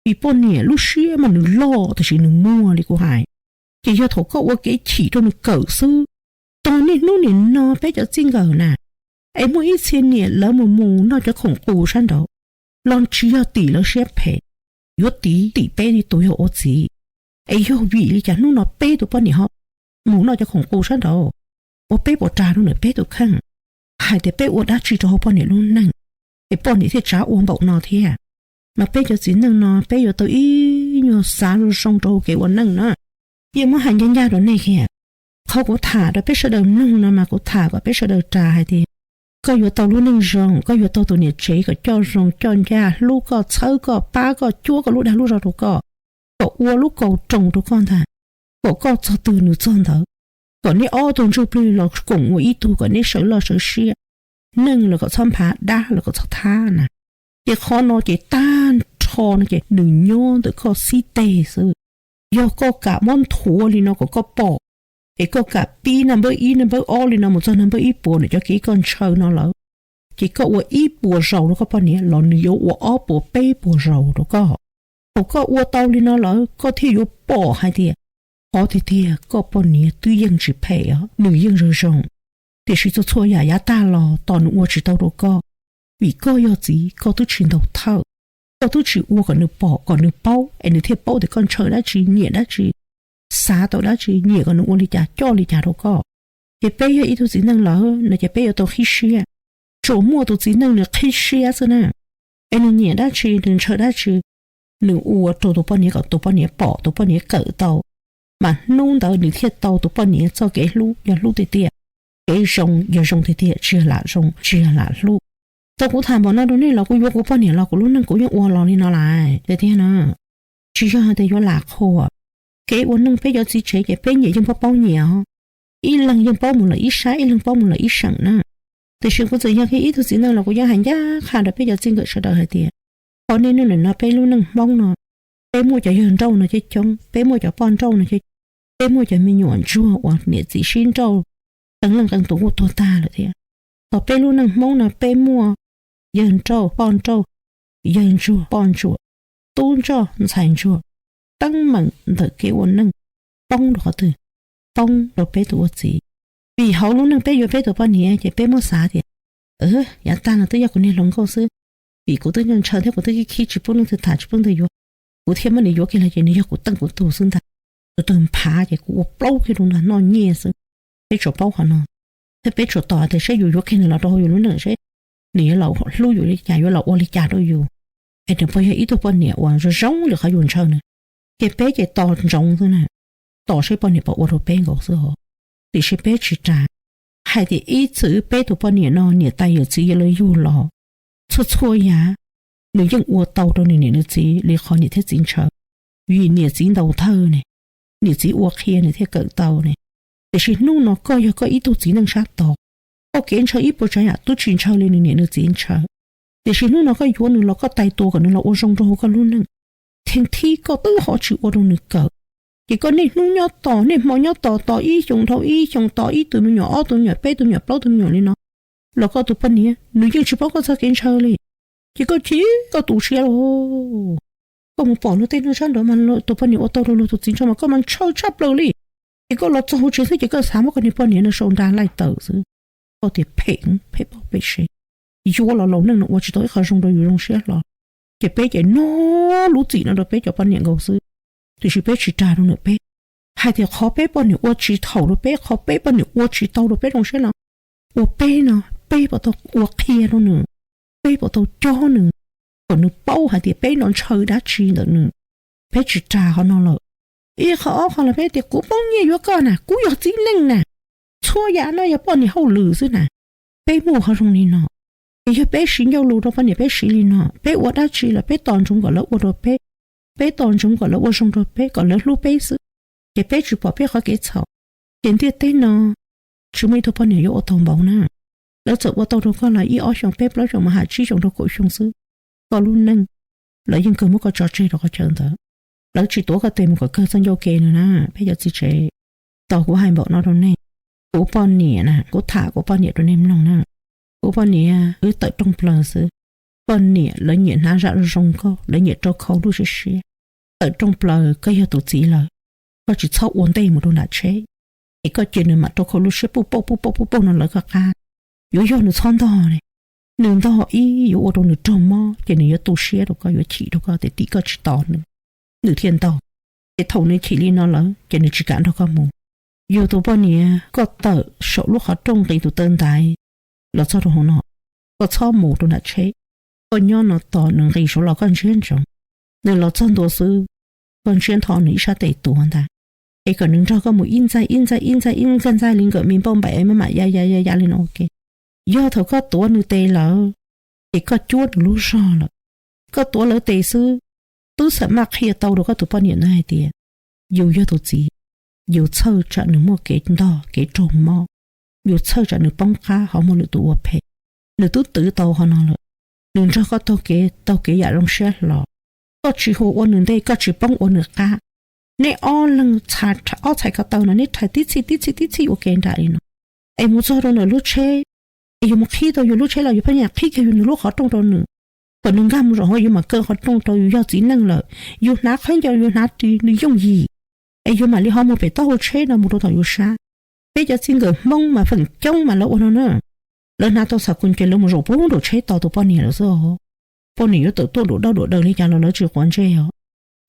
Vim poj niam lub siab mas nws loj tiam sis nws muag li kuv hais. Ces yog thaum koj ua kev chim rau nws kawm xwb, tog niaj hnub nim no peb cov txij nkawm na, es muaj ib txhia niam lawv mus mus noj cov khoom qus sab nraud los tsis yog tim lawv siab phem, yuav tim tim peb li tus yog ua txiv. Es yog vim li cas hnub no peb tus poj niam ho mus noj cov khoom qus sab nraud, ua peb puas ras rau ntawm peb tus kheej hais tias peb ua dab tsi rau hauv poj niam lub neej, es poj niam thiaj tsav ua npaum no thiab? Mas peb cov txiv neej no peb yuav tau ib nyuag xav zoo zoo rau hauv kev ua neej na. Yeej muab hais ncaj ncaj rau nej kiag, qhov kuv tham rau peb sawv daws mloog no mas kuv tham kom peb sawv daws ras hais tias koj yuav tau lub neej zoo, koj yuav tau tus niam tsev kom coj zoo coj ncaj, hlub koj, txhawb koj, pab koj, cuab koj lub dag lub zog rau koj, kom ua lub kaus roos rau koj ntag, kom koj txog twg nws txog ntawd, kom neb ob tug ntsuj plig los koom ua ib tug kom neb sawv loj sawv siab, neeg los kom txhob nphav, dab los kom txhob thab na. Ces qhov no ces tag nrho no ces nws nyob ntawm koj xib teg xwb. Yog koj kam muab nthuav li no kom koj pom, es koj kam pib naj npawb ib naj npawb ob li no mus txog naj npawb ib puas ntawm cov kev koj ntshaw no lawm, ces koj ua ib puas zaus rau koj poj niam los nws yuav ua ob puas peb puas zaus rau koj. Thaum koj ua tau li no lawm koj thiaj yuav pom hais tias qhov tiag tiag koj poj niam twb yeej tsis phem os, nws yeej zoo zoo. Tiam sis txhua txhua yam yav tag los tos nws ua tsis tau rau koj, vim koj yog txiv koj twb tsis ntaus thawj, koj twb tsis ua kom nws pom kom nws paub es nws thiaj paub tias koj ntshaw dab tsi, nyiam dab tsi, xav tau dab tsi, nyiam kom nws ua li cas coj li cas rau koj. Ces peb yog ib tug txiv neej lawm no ces peb yuav tau qhib siab. Tsuas muaj tus txiv neej nws qhib siab xwb na, es nws nyiam dab tsi nws ntshaw dab tsi, nws ua rau tus poj niam kom tus poj niam pom tus poj niam kawm tau, mas hnub ntawd nws thiaj tau tus poj niam txoj kev hlub yog hlub tiag tiag, kev zoo yog zoo tiag tiag, tsis yog lam zoo tsis yog lam hlub. Tau kuv tham npaum no rau nej los kuv yuav kuv poj niam los kuv lub neej kuv yeej ua los li no lawm tiag tiag na. Tsis yog hais tias yuav lam qhuas. Kev ua neej peb cov txiv tsev ces peb nyias yeej paub paub nyias os, ib leeg yeej paub mus lawm ib sab, ib leeg paub mus lawm ib seem na. Tiam sis kuv txawm yog kiag ib tug txiv neej los kuv yeej hais ncaj qha rau peb cov txij nkawm sawv daws hais tias, qhov nej nyob ntawm no peb lub neej Hmoob no, peb muaj cov yawg nrauj no coob coob, peb muaj cov poj nrauj no coob, peb muaj cov me nyuam ntsuag uas niam txiv sib nrauj, qee leej qee tus kuj tuag tag lawm thiab. Thaum peb lub neej Hmoob no peb muaj yawg nrauj poj nrauj, yawg ntsuag poj ntsuam, tub ntsoj ntxhais ntsuag, teeb meem ntawm kev ua neej poob rau qhov twg? Poob rau peb tus ua txiv. Vim hauv lub neej peb yuav peb tus poj niam ces peb muab xav tias, yav tag no twb yog kuv niag hluas nkauj xwb, vim kuv twb ntshaw thiab kuv twb khib khib tsis pub leej twg tham tsis pub leej twg yuav, kuv thiaj muab nws yuav kiag los ces nws yog kuv teej kuv tug xwb ntag. Tus twg nphav ces kuv ua plaub kiag rau nrag noj nyiaj xwb. Peb tsuas paub qhov no, thiab peb tsuas tos tias saib yus yuav kiag nws los rau hauv yus lub neej seb nws yuav los hlub yus li cas, yuav los ua li cas rau yus, es nws puas yog ib tug poj niam uas zoo zoo li qhov yus ntshaw nws. Ces peb ces tos ntsoov xwb na, tos saib poj niam puas ua rau peb nkaus xwb os. Tiam sis peb tsis ras hais tias ib txwm peb tus poj niam no niam tais yawm txiv yuav los yug los, txhua txhua yam nws yeej ua tau rau nws niam nws txiv li qhov niam thiab txiv ntshaw, vim niam txiv ntaus thawj ne, niam txiv ua qhia nws thiaj kawm tau ne. Tiam sis hnub no koj yog koj ib tug txiv neej sab tod, koj kev ntshaw ib puas tsav yam twb tsis ntshaw li nws niam nws txiv ntshaw. Tiam sis hnub no koj yuav nws los koj tais tua kom nws los ua zoo rau hauv koj lub neej, Theej thib koj twb ho tsis ua rau nws kawm, ces koj niaj hnub nyob tos, niaj hmo nyob tos, tos ib xyoos dhau ib xyoos, tos ib tug me nyuam, ob tug me nyuam, peb tug me nyuam, plaub tug me nyuam li no, los koj tus poj niam nws yeej tsis paub koj txoj kev ntshaw li. Ces koj chim koj tu siab lauj. Koj mus pom luag tej neeg sab nraud mas tus poj niam ua tau rau luag tus txiv ntshaw mas koj mas ntshaw tshaj plaws li. Ces koj los txog hauv tsev xwb ces koj xav muab koj niag poj niam no sau nra laij tawm xwb. Koj tias phem, phem poj phem sev, yuav los laus neej no ua tsis tau ib qho zoo rau yus zoo siab hlo. Ces peb ces nug lub txim no rau peb cov poj niam nkaus xwb, tiam sis peb tsis rag rau nws peb hais tias qhov peb poj niam ua tsis thaum rau peb, qhov peb poj niam ua tsis tau rau peb zoo siab no, ua peb no, peb puas tau ua qhia rau nws, peb puas tau cob nws, kom nws paub hais tias peb no ntshaw dab tsi ntawm nws. Peb tsis rag qhov no lawm. Ib qho ob qho los peb tias kuv poob nyiaj yuav koj na, kuv yog txiv neej na, txhua yam no yog poj niam hauj lwm xwb na. Peb muaj qhov zoo li no, es yog peb siv ncauj lus rau poj niam peb siv li no, peb ua dab tsi los peb tos ntsoov kom lawv ua rau peb, peb tos ntsoov kom lawv ua zoo rau peb, kom lawv hlub peb xwb, ces peb tsis pom peb qhov kev txhaum. Ces ntiaj teb no tsis muaj ib tug poj niam yuav ua tau npaum na. Lawv txawm ua tau rau koj los ib ob xyoos, peb plaub xyoos, mus ham tsib xyoos rau kaum xyoo xwb, koj lub neej lawv yeej kawg muab koj tso tseg rau qhov chaw ntawd. Lawv tsis tuav koj tes mus kom kawg txoj ncauj ke no na. Peb cov txiv tsev, tos kuv hais npaum no rau nej, kuv poj niam na, kuv tham kuv poj niam rau nej mloog na. Kuv poj niam wb tawm rooj plaws xwb. Poj niam lawv nyiam hnav zaj zoo zoo nkauj, lawv nyiam rau khau lub siab siab. Tawm rooj plaws koj yog tus txiv lawm, koj tsis txhob ua ntej mus rau nram tsheb, es koj cia nws mam rau khau lub siab puj pauj puj pauj puj pauj no lawv koj qab. Yuav yog nws txhob ntog li, nws ntog ib yuav ua rau nws raug mob ces nws yuav tu siab rau koj, yuav chim rau koj tias tim koj tsis tos nws, nws thiaj ntog. Ces thaum nws chim li no lawm ces nws tsis kam nrog koj mus. Yog tus poj niam koj tawm saum lub qhov rooj nqis tus taw ntaiv los txog rau hauv no, koj txhob mus rau nram tsheb, koj nyob no tos nws nqis saud los koj ntsiab ntsoov. Nws los txog ntua xwb, koj ntsiab ntho nws ib sab tes tuav ntag, es kom nws nrog koj mus ib ntxaig ib ntxaig ib ntxaig ib ntxaig ntxaig li nkawm me npauj npaim es maj mam ya ya ya ya li no ua ke. Yog thaum koj tuav nws tes lawm, ces koj cuab nws lub zog lawm. Koj tuav lawv tes xwb, twb xam maj qhia tau rau koj tus poj niam ntawd hais tias yus yog tus txiv, yus txhawj tsam nws muaj kev ntog kev raug mob, yus txhawj tsam nws poob qab ho muaj lwm tus ua phem. Nws twb twv tau qhov no lawm, nws nrog koj taug kev, taug kev yam zoo siab hlo. Koj tsis hu ua nws ntej, koj tsis poob ua nws qab. Nej ob leeg ob txhais ko taw no neb rhais tib txhij tib txhij tib txhij ua ke nram li no, es mus txog rau ntawm lub tsheb, es yus mus qhib tau yus lub tsheb los yus pheej nyiam qhib kiag yus nws lub qhov rooj rau nws, kom nws nkag mus zaum hauv yus mam kaw qhov rooj rau. Yus yog txiv neej lawm, yus hnav khaub ncaws yus hnav ris nws yooj yim, es yus mam li ho mus pem taub hau tsheb no mus rau tom yus sab. Peb cov txij nkawm Hmoob mas feem coob mas lawv ua no na, lawv hnav tau txham kus ces lawv mus zaum puag nraum tsheb tos tus poj niam lawm xwb os. Poj niam yuav tawm tuaj duam daj duam daws li cas los lawv tsis quav ntsej os.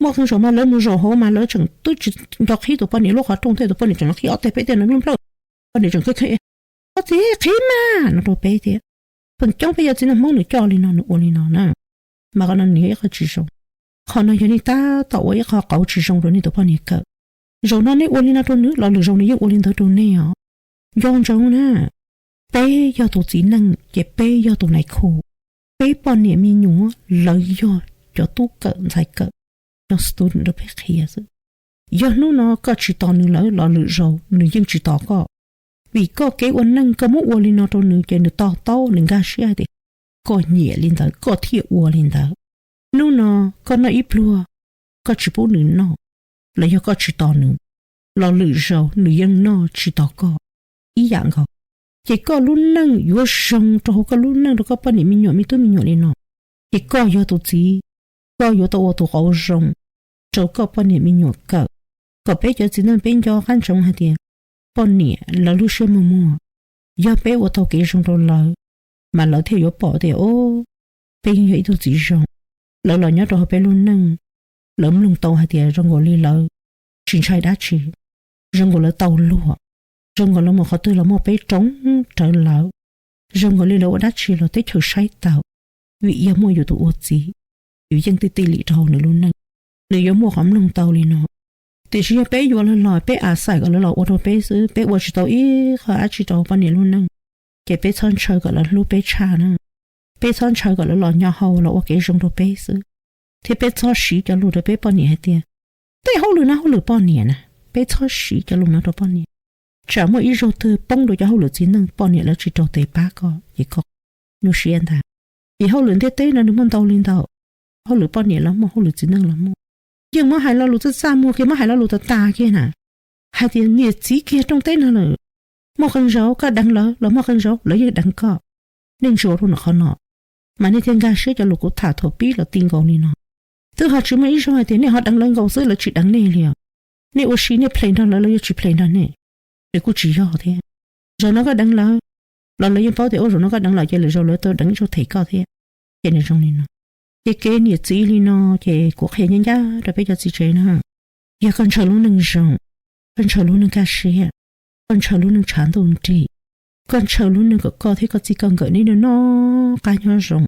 Muaj qee zaum mas lawv mus zaum hauv mas lawv tseem twb tsis nco qhib tus poj niam lub qhov rooj thiab, tus poj niam tseem qhib ob teg peb teg no nplawg nplawg, poj niam tseem khawb khawb, koj txiv qhib mas no rau peb thiab. Feem coob peb cov txiv neej Hmoob nws coj li no nws ua li no na, mas qhov no nws yog ib qho tsis zoo. Qhov no yog nej tab tom ua ib qho qauv tsis zoo rau nej tus poj niam kawm. Zaum no nej ua li no rau nws los lwm zaus nws yeej ua li ntawd rau nej os. Nco ntsoov na, peb yog tus txiv neej ces peb yog tus nais khu, peb poj niam me nyuam lawv yog cov tub kawm ntxhais kawm, cov student rau peb qhia xwb. Yog hnub no koj tsis tos nws lawm los lwm zaus nws yeej tsis tos koj. Vim koj kev ua neej koj muab ua li no rau nws ces nws to taub, nws nkag siab hais tias koj nyiam li ntawd koj thiaj ua li ntawd. Hnub no koj noj ib pluag, koj tsis pub nws noj, los yog koj tsis tos nws, los lwm zaus nws yeej noj tsis tos koj ib yam nkaus. Ces koj lub neej yuav zoo rau hauv koj lub neej rau koj poj niam me nyuam me tub me nyuam li no. Ces koj yog tus txiv, koj yuav tau ua tus qauv zoo rau koj poj niam me nyuam kawm, kom peb cov txiv neej peb nco qab ntsoov hais tias poj niam lawv lub siab muag muag, yog peb ua tau kev zoo rau lawv, mas lawv thiaj yuav pom tias o, peb yeej yog ib tug txiv zoo. Lawv los nyob rau hauv peb lub neej, lawv mloog tau hais tias zoo nkaus li lawv tsis ntshai dab tsi, zoo nkaus lawv tau luag, zoo nkaus lawv mus qhov twg los muaj peb roos rawv lawv, zoo nkaus li lawv ua dab tsi los teb chaws saib taus, vim yog muaj yus tus ua txiv, yus yeej tij tij lim rau hauv nws lub neej, nws yuav muaj qhov mloog tau li no. Tiam sis yog peb yuav lawv los peb a xaim kom lawv los ua rau peb xwb, peb ua tsis tau ib qho dab tsi rau poj niam lub neej, ces peb txhob ntshaw kom lawv hlub peb tshaj na. Peb txhob ntshaw kom lawv los nyo hau los ua kev zoo rau peb xwb, thiab peb txhob siv cov lus rau peb poj niam hais tias tej hauj lwm no hauj lwm poj niam na. Peb txhob siv cov lus no rau poj niam, tsam muaj ib zaug twg poob rau cov hauj lwm txiv neej poj niam lawv tsis rau tes pab koj ces koj nyuaj siab ntag. Vim hauj lwm ntiaj teb no nws muaj ntau li ntau, hauj lwm poj niam los muaj, hauj lwm txiv neej los muaj. Yeej muab hais lo lus txaj txaj muag kiag, muab hais lo lus tas tas kiag na, hais tias niam txiv kiag rooj teb no lawm, muaj qee zaus koj deev lawv los muaj qee zaus lawv yeej deev koj. Nej ntsia rau ntawm qhov no, mas nej thiaj nkag siab cov lus kuv tham thaum pib los ti nkaus li no. Twb ho tsis muaj ib zaug hais tias nej ho deev lawv nkaus xwb lawv tsis deev nej li os. Nej ua si nej phem nrog lawv, lawv yuav tsis phem nrog nej. Nws kuj tsis yog thiab. Zaum no koj deev lawv los lawv yeej paub tias ua zaum no koj deev lawm ces lwm zaus lawv tau deev ib zaug them koj thiab. Ces nws zoo li no. Ces kev niam txiv li no ces kuv qhia ncaj ncaj rau peb cov txiv tsev na. Yog koj ntshaw lub neej zoo, koj ntshaw lub neej kaj siab, koj ntshaw lub neej tshav ntuj nrig, koj ntshaw lub neej kom koj thiab koj txij koj nkawm nej noj noj qab nyob zoo,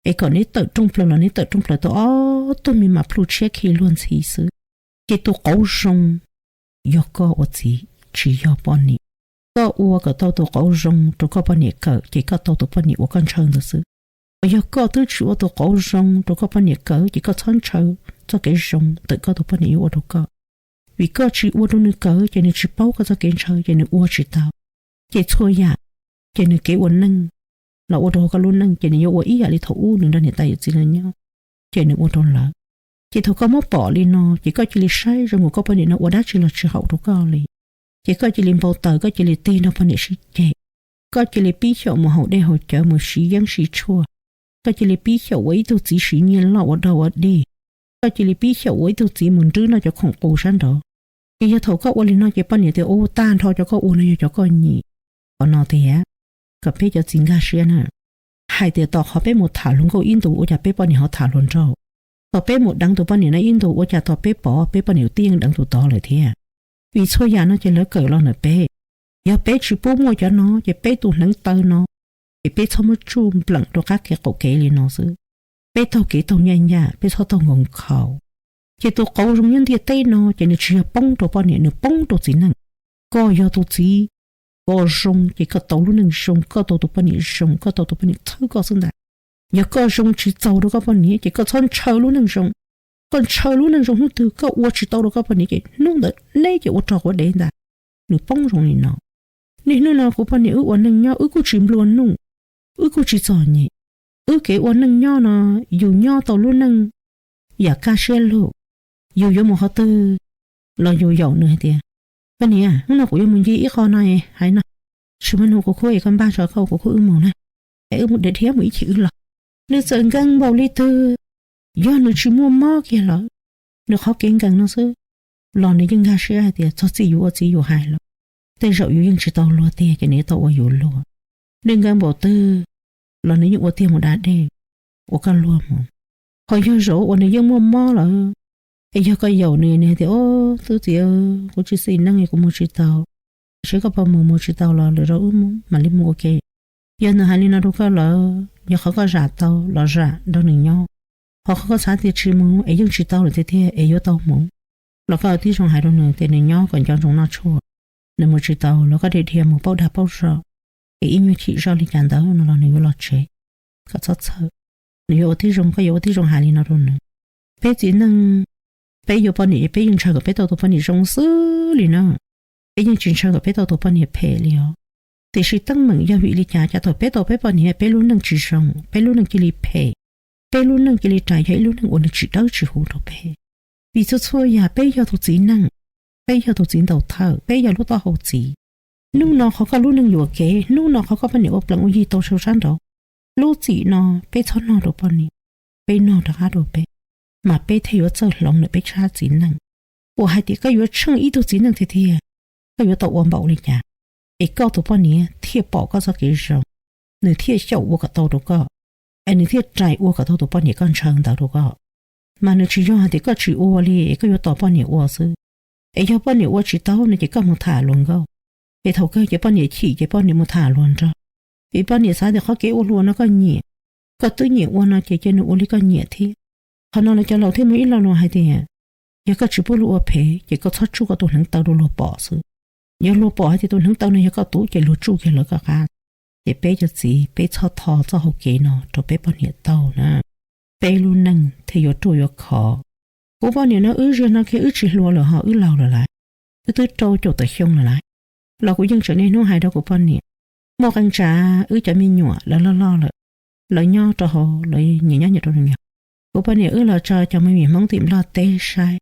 es kom neb tawm rooj plaws los neb tawm rooj plaws tau ob tug me mas plhu tshiab khi luag ntxhi xwb, ces tus qauv zoo yog koj ua txiv tsis yog poj niam. Koj ua kom tau tus qauv zoo rau koj poj niam kawm ces koj tau tus poj niam uas koj ntshaw ntawd xwb. Uas yog koj twb tsis ua tus qauv zoo rau koj poj niam kawm ces koj txhob ntshaw txoj kev zoo ntawm koj tus poj niam yuav ua rau koj. Vim koj tsis ua rau nws kawm ces nws tsis paub koj txoj kev ntshaw ces nws ua tsis tau. Ces txhua yam, ces nws kev ua neej los ua rau koj lub neej ces nws yuav ua ib yam li thaum ub nws nrog niam tais yawm txiv lawv nyob, ces nws ua rau lawv. Ces thaum koj muab pom li no ces koj cia li saib zoo nkaus koj poj niam no ua dab tsi los tsis haum rau koj li. Ces koj cia li npau taws, koj cia li tig nrog poj niam sib ceg, koj cia li pib xyaum mus haus dej haus cawv mus siv yeeb siv tshuaj, koj cia li pib xyaum ua ib tug txiv siv nyiaj loj ua dog ua dig, koj cia li pib xyaum ua ib tug txiv mus nrwb noj cov khoom qus sab nraud. Ces yog thaum koj ua li no ces poj niam tias ua tag nrho cov koj ua no yog cov koj nyiam. Qhov no tias kom peb cov txiv nkag siab na, hais tias tom qhov peb mus tham hluas nkauj ib ntus ua cas peb poj niam ho tham hluas nraug, tom peb mus deev tus poj niam no ib ntus ua cas tom peb pov peb poj niam tib yeej deev tus tod lawm thiab. Vim txhua yam no ces lawv kawm los ntawm peb. Yog peb tsis pub muaj cov no ces peb tus hneev taw no, ces peb txhob muab tsuj npleem rau qab kev qaum kev li no xwb. Peb taug kev taug ncaj ncaj, peb txhob taug nkaus nkhaus. Ces tus qauv zoo nyob ntiaj teb no ces nws tsis yog poob rau poj niam, nws poob rau txiv neej. Koj yog tus txiv, koj zoo ces koj tau lub neej zoo, koj tau tus poj niam zoo, koj tau tus poj niam txhawb koj xwb ntag. Yog koj zoo tsis txaus rau koj poj niam ces koj txhob ntshaw lub neej zoo. Koj ntshaw lub neej zoo hnub twg koj ua tsis tau rau koj poj niam ces hnub ntawd neb ces ua rog quav dev ntag. Nws poob zoo li no. Niaj hnub no kuv poj niam wb ua neej nyob wb kuj tsis nplua nuj, wb kuj tsis txom nyem. Wb kev ua neej nyob no, yus nyob tau lub neej yam kaj siab lug, yus yuav mus qhov twg los yus yaum nws hais tias, koj niam, hnub no kuv yuav mus ncig ib qho no, hais no, tsis muaj nug kuv khub es koj npaj tso koj ua kuv khub wb mus na, es wb mus dhia dhia mus ib chim wb los. Nws txawm nkees npaum li twg, yog nws tsis muaj mob kiag lawm, nws qhov kev nkees no xwb los nws yeej nkag siab hais tias txog txij yus ua txiv yus hais lawm, tej zaum yus yeej tsis tau luag tiag ces nws yuav tau ua yus luag. Nws nkees npaum twg los nws yeej ua tiag mus da dej, ua koj luag mus. Ho yog zaum uas nws yeej muaj mob lawm, es yog koj yaum nws, nws hais tias, o, tub txiv, kuv tsis xis neej kuv mus tsis tau, seb koj puas mus, mus tsis tau los lwm zaus wb mam li mus ua ke. Yog nws hais li no rau koj lawm, yog qhov koj zam tau los zam nrog nws nyob, ho qhov koj xav tias tsis mus es yeej tsis tau lawm tiag tiag es yuav tau mus, los koj tib zoo hais rau nws tias nws nyob kom nco ntsoov noj tshuaj, nws mus tsis tau los koj dhia dhia mus paub dag paub zog, es ib nyuag chim zoj li cas ntawd no los nws yuav los tsev. Koj txhob txhawj, nws yuav ua tib zoo, koj yuav ua tib zoo hais li no rau nws. Peb txiv neej, peb yuav poj niam es peb yeej ntshaw kom peb tau tus poj niam zoo xwb li na. Peb yeej tsis ntshaw kom peb tau tus poj niam phem li os. Tiam sis teeb meem yog vim li cas, cas thaum peb tau peb poj niam peb lub neej tsis zoo, peb lub neej cia li phem, peb lub neej cia li rais yog ib lub neej uas nws tsis dawb tsis huv rau peb. Vim txhua txhua yam peb yog tus txiv neej, peb yog tus txiv ntaus thawj, peb yog lub taub hau txiv. Hnub no qhov koj lub neej yuam kev, hnub no qhov koj poj niam ua plees ua yi tau sau sab nraud, lub txim no peb txhob noj rau poj niam, peb noj rov qab rau peb, mas peb thiaj yuav txawj hloov ntawm peb tshab txiv neej. Uas hais tias koj yuav tsheej ib tug txiv neej tiag tiag, koj yuav tau ua npaum li cas, es koj tus poj niam thiaj pom koj txoj kev zoo, nws thiaj xyaum ua kom tau rau koj, es nws thiaj rais ua kom tau tus poj niam koj ntshaw ntawd rau koj. Mas nws tsis yog hais tias koj tsis ua li es koj yuav tos poj niam ua xwb. Es yog poj niam ua tsis tau no ces koj mus tham hluas nkauj, es thaum kawg ces poj niam chim ces poj niam mus tham hluas nraug. Es poj niam xav tias qhov kev ua hluas no koj nyiam, koj twb nyiam ua no ces cia nws ua li koj nyiam thiab. Qhov no lawv cov laus thiaj muaj ib lo lus hais tias, yog koj tsis pub luag ua phem ces koj txhob tsuj koj tus hneev taw rau luag pom xwb. Yog luag pom hais tias tus hneev taw no yog koj tus ces luag tsuj kiag lawv koj qab. Ces peb cov txiv peb txhob tho txoj hau kev no rau peb poj niam tau na, peb lub neej thiaj yuav ruaj yuav khov. Kuv poj niam no wb ziag no kiag wb tsis hluas lawm ho wb laus lawm lawm, wb twb rau caum tawm xyoo lawm lawm, los kuv yeej tseem niaj hnub hais rau kuv poj niam. Muaj qee tsav wb cov me nyuam lawv loj loj lawm, lawv nyob rau hauv lawv nyiam nyob nyiam rau nws nyob. Kuv poj niam wb los tso cov me vim Hmoob tim Nplog teb saib,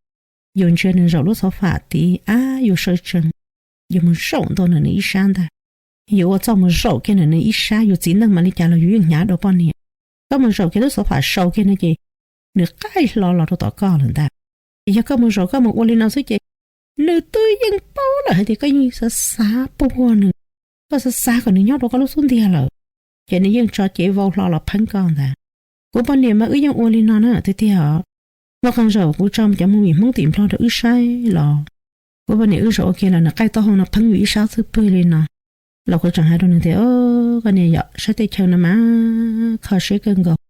yus ntsia nws zaum lub xov fam tid ab, yus sawv tsees, yus mus zaum ntua ntawm nws ib sab ntag. Yus ua txuj mus zaum kiag ntawm nws ib sab, yus txiv neej mam li cas los yus yeej hnyav dua poj niam. Koj mus zaum kiag lub xov fam sau kiag no ces nws qaij hlo los rau tom koj lawm ntag. Yog koj mus zaum koj mus ua li no xwb ces nws twb yeej paub lawm hais tias koj yeej xav xav puag nws, koj xav xav kom nws nyob rau koj lub xub ntiag lawm, ces nws yeej tso cev vau hlo los pheeb koj ntag. Kuv poj niam mas wb yeej ua li no na tiag tiag os. Muaj qee zaum kuv tso cov movie Hmoob tim Nplog rau wb saib los kuv poj niam wb zaum ua ke los nws qaij taub hau no pheeb yus ib sab xwb pwg li no. Los kuv tseem hais rau nws tias, koj niam, yog saib tej chaw no mas kho siab kawg nkaus,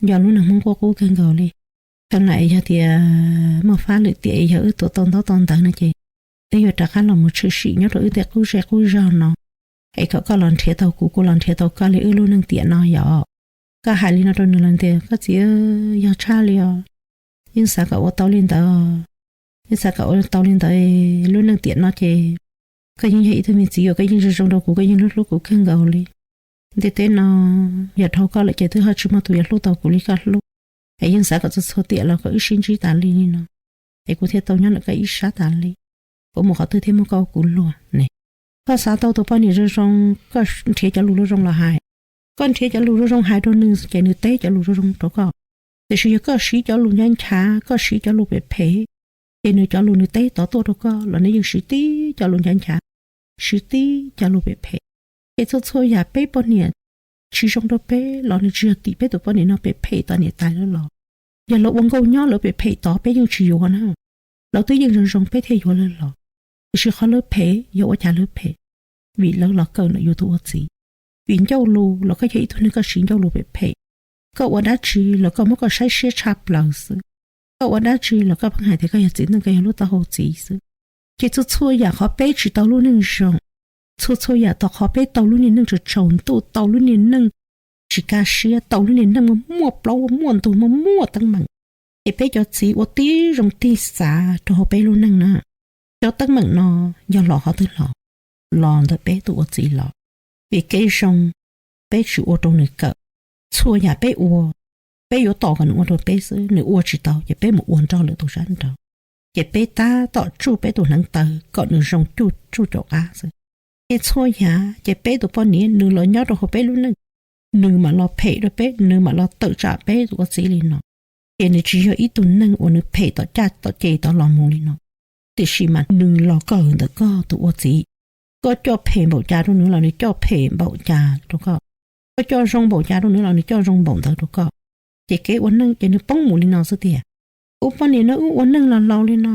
nco lub neej Hmoob quaj qub kawg nkaus li. Kheev lam es yog tias muaj fab lwm tiam es yog wb tuav tau ntaub tau ntawv no ces wb yuav rov qab los mus tshwm sim nyob rau wb tej qub zej qub zog no, es kom koj los nrhiav tau kuv, kuv los nrhiav tau koj li wb lub neej tiam no yom. Koj hais li no rau nws los tias, koj txiv, yog tshaj li os, yeej xav kom ua tau li ntawd, yeej xav kom ua tau li ntawd, lub neej tiam no ces koj yeej yog ib tug me txiv uas koj yeej zoo zoo rau kuv, koj yeej hlub hlub kuv kawg nkaus li. Ntiaj teb no yog dhau koj lawm ces twb ho tsis muaj tus yuav hlub tau kuv li koj hlub, es yeej xav kom txhua txhua tiam los kom wb sib ntsib tas li li no, es kuv thiaj tau nyob ntawm koj ib sab tas li, kuv mus qhov twg thiaj muaj koj ua kuv luag ne. Koj xav tau tus poj niam zoo zoo, koj nrhiav cov lus zoo zoo los hais. Koj nrhiav cov lus zoo zoo hais rau nws ces nws teb cov lus zoo zoo rau koj. Tiam sis yog koj siv cov lus nchav nchav, koj siv cov lus phem phem, ces nws cov lus nws teb tod tuaj rau koj los nws yeej siv tib cov lus nchav nchav, siv tib cov lus phem phem. Ces txhua txhua yam peb poj niam tsis zoo rau peb los nws tsis yog tim peb tus poj niam no phem phem tom niam tais lawv los. Yog lawv ua nkauj nyob lawv phem phem tod peb yeej tsis yuav na. Lawv twb yeej zoo zoo peb thiaj yuav lawv los. Tiam sis qhov lawv phem yog ua cas lawv phem? Vim lawv los kawm ntawm yus tus ua txiv. Vim ncauj lus los koj yog ib tug neeg koj siv ncauj lus phem phem. Koj ua dab tsi los koj muab koj saib siab tshaj plaws xwb. Koj ua dab tsi los koj pheej hais tias koj yog txiv neej, koj yog lub taub hau txiv xwb. Ces txhua txhua yam qhov peb tsis tau lub neej zoo, txhua txhua yam tau qhov peb tau lub niag neej tsaus tsaus ntuj, tau lub niag neej tsis kaj siab, tau lub niag neej muaj muaj plaub muaj ntug muaj muaj teeb meem. Ces peb cov txiv ua tib zoo tig xav rau hauv peb lub neej na, cov teeb meem no yog los qhov twg los? Los ntawm peb tus ua txiv los. Vim kev zoo peb tsis ua rau nws kawm. Txhua yam peb ua, peb yuav tos kom nws ua rau peb xwb, nws ua tsis tau ces peb mus ua nrog lwm tus sab nraud. Ces peb tab tom tsuj peb tus hneev taw kom nws zoo cuj tsuj caum qab xwb. Ces txhua yam ces peb tus poj niam nws los nyob rau hauv peb lub neej, nws mam los phem rau peb, nws mam los tawm tsam peb tus ua txiv li no. Ces nws tsis yog ib tug neeg uas nws phem tom caj tom ces tod los mus li no, tiam sis mas nws los kawm ntawm koj tus ua txiv. Koj coj phem npaum cas rau nws los nws coj phem npaum cas rau koj. Koj coj zoo npaum cas rau nws los nws coj zoo npaum ntawd rau koj. Ces kev ua neej ces nws poob mus li no xwb tiag. Kuv poj niam no wb ua neej los laus li no,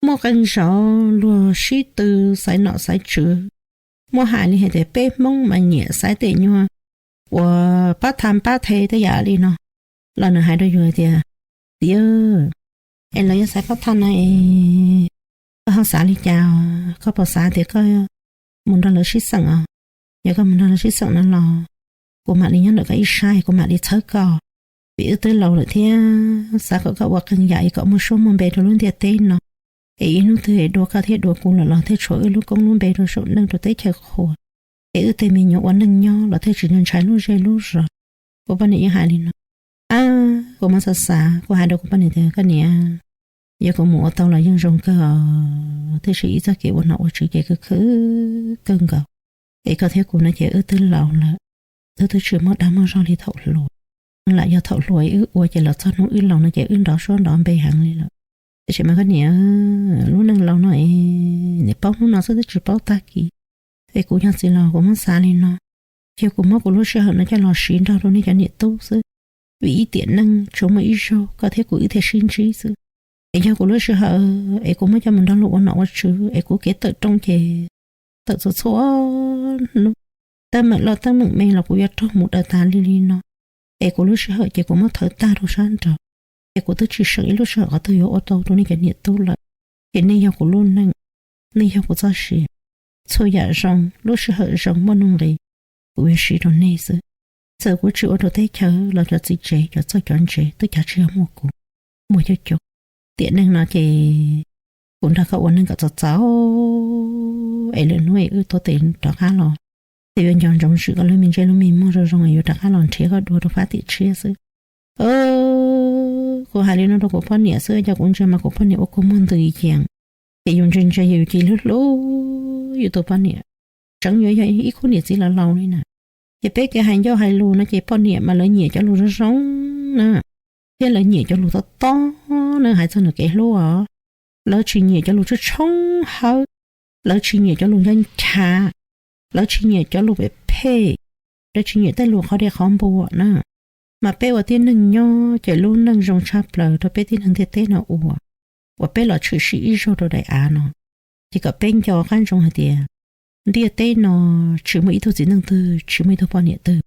muaj qee zaus luag sib tw xaiv nom xaiv tswv, muaj hais li hais tias peb Hmoob mas nyiam xaiv tej nyuag uas pab tham pab the tej yam li no, los nws hais rau yus hais tias, txiv, es lawv yuav xaiv pab tham no es koj ho xav li cas? Koj puas xav tias koj mus nrog lawv sib xeem os? Yog koj mus nrog lawv sib xeem no los kuv mam li nyob ntawm koj ib sab, kuv mam li txhawb koj. Vim wb twb laus lawm thiab xav kom koj ua qee yam es kom muaj suab muaj npe rau lub ntiaj teb no, es ib hnub twg es dua koj thiab dua kuv lawm los thiaj tshuav wb lub koob lub npe rau saum neej rau teb chaws qhua, es wb tej me nyuam ua neej nyob los thiaj tsis ntshai lub zej lub zos. Kuv poj niam yeej hais li no. Ab, kuv muab xav xav, kuv hais rau kuv poj niam tias, koj niam, yog kuv mus ua tau los yeej zoo kawg, tiam sis ib txoj kev ua nom ua tswv ces khwv khwv kawg nkaus, es koj thiab kuv no ces wb twb laus lawm, wb twb tsis muaj dag muaj zog li thaum hluas. Lam yog thaum hluas wb ua ces los txog hnub wb laus no ces wb nrov suab nrov npe heev li lawm. Tiam sis mas koj niam, lub neej laus no es nim paub hnub no xwb twb tsis paub tag kis. Es kuv yog txiv laus kuv muab xav li no, cia kuv muab kuv lub sij hawm no coj los siv nrog rau nej cov niam tub xwb. Vim ib tiam neej tsuas muaj ib zaug koj thiab kuv wb thiaj sib ntsib xwb. Es yog kuv lub sij hawm es kuv muab coj mus nrog luag ua nom ua tswv es kuv kev tawm rooj ces tawm txhua txhua hnub, teeb meem loj teeb meem me los kuv yuav raug mus daws tas li li no. Es kuv lub sij hawm ces kuv muab thawb tag rau sab nraud, ces kuv twb tsis seem ib lub sij hawm qhov twg yuav ua tau rau nej cov niam tub lawm. Ces nej yog kuv lub neej, nej yog kuv txoj sia. Txhua yam zoo, lub sij hawm zoo muaj nuj nqis, kuv yuav siv rau nej xwb. Txawm kuv tsis ua rau teb chaws los cov txiv tsev cov txawj cov ntse twb cav tsis yog muaj kuv, muaj coob coob. Tiam neej no ces kuv nrog koj ua neej kom txaus txaus, es lwm hnub es wb tuav tes rov qab los, ces yuav nco ntsoov tsim koj lub me ntsej lub me muag zoo zoo es yuav rov qab los nrhiav koj dua rau fab tiam tshiab xwb. Kuv hais li no rau kuv poj niam xwb, yog kuv ntsia mas kuv poj niam ua kua muag ntws yees, ces yus ntsia ntsia yus cia li hlub hlub yus tus poj niam, tseem yuav yog ib khub niam txiv laus laus li na. Ces peb kev hais ncauj hais lus no ces poj niam mas lawv nyiam cov lus zoo zoo na, thiab lawv nyiam cov lus tob tob na, hais txog nws kev hlub os. Lawv tsis nyiam cov lus tshoob tshoob hawb, lawv tsis nyiam cov lus ncha ncha, lawv tsis nyiam cov lus phem phem, lawv tsis nyiam tej lus qhov dej qhov npua na. Mas peb ua tib neeg nyob ces lub neej zoo tshaj plaws rau peb tib neeg ntiaj teb no ua, uas peb los tshwm sim ib zaug rau daim av no, ces kom peb nco qab ntsoov hais tias ntiaj teb no tsis muaj ib tug txiv neej twg, tsis muaj ib tug poj niam twg,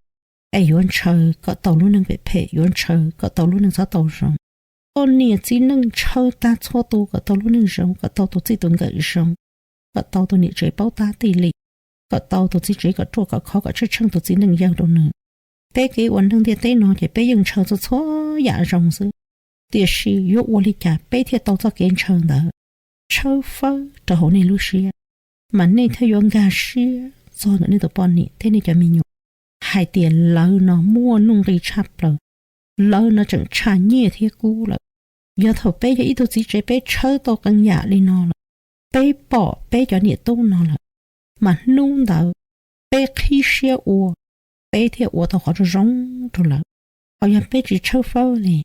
es yuav ntshaw kom tau lub neej phem phem, yuav ntshaw kom tau lub neej txhob tau zoo. Poj niam txiv neej ntshaw tag txhua tus kom tau lub neej zoo, kom tau tus txij tus nkawm zoo, kom tau tus niam tsev paub tab tij li, kom tau tus txiv tsev kom ruaj kom khov, kom tshwj tsheej tus txiv neej yawg rau nws. Peb kev ua neeg ntiaj teb no ces peb yeej ntshaw txhua txhua yam zoo xwb, tiam sis yuav ua li cas peb thiaj tau txoj kev ntshaw ntawd tshawb fawb rau hauv nej lub siab, mas nej thiaj yuav nkag siab txog ntawm nej tus poj niam thiab nej cov me nyuam, hais tias lawv no muaj nuj nqis tshaj plaws, lawv no tseem tshaj nyiaj thiab kub lawm. Yog thaum peb yog ib tug txiv tsev peb tshawb tau qee yam li no lawm, peb pom peb cov niam tub no lawm, mas hnub ntawd peb qhib siab ua, peb thiaj ua tau qhov zoo zoo rau lawv. Ho yog peb tsis tshawb fawb li,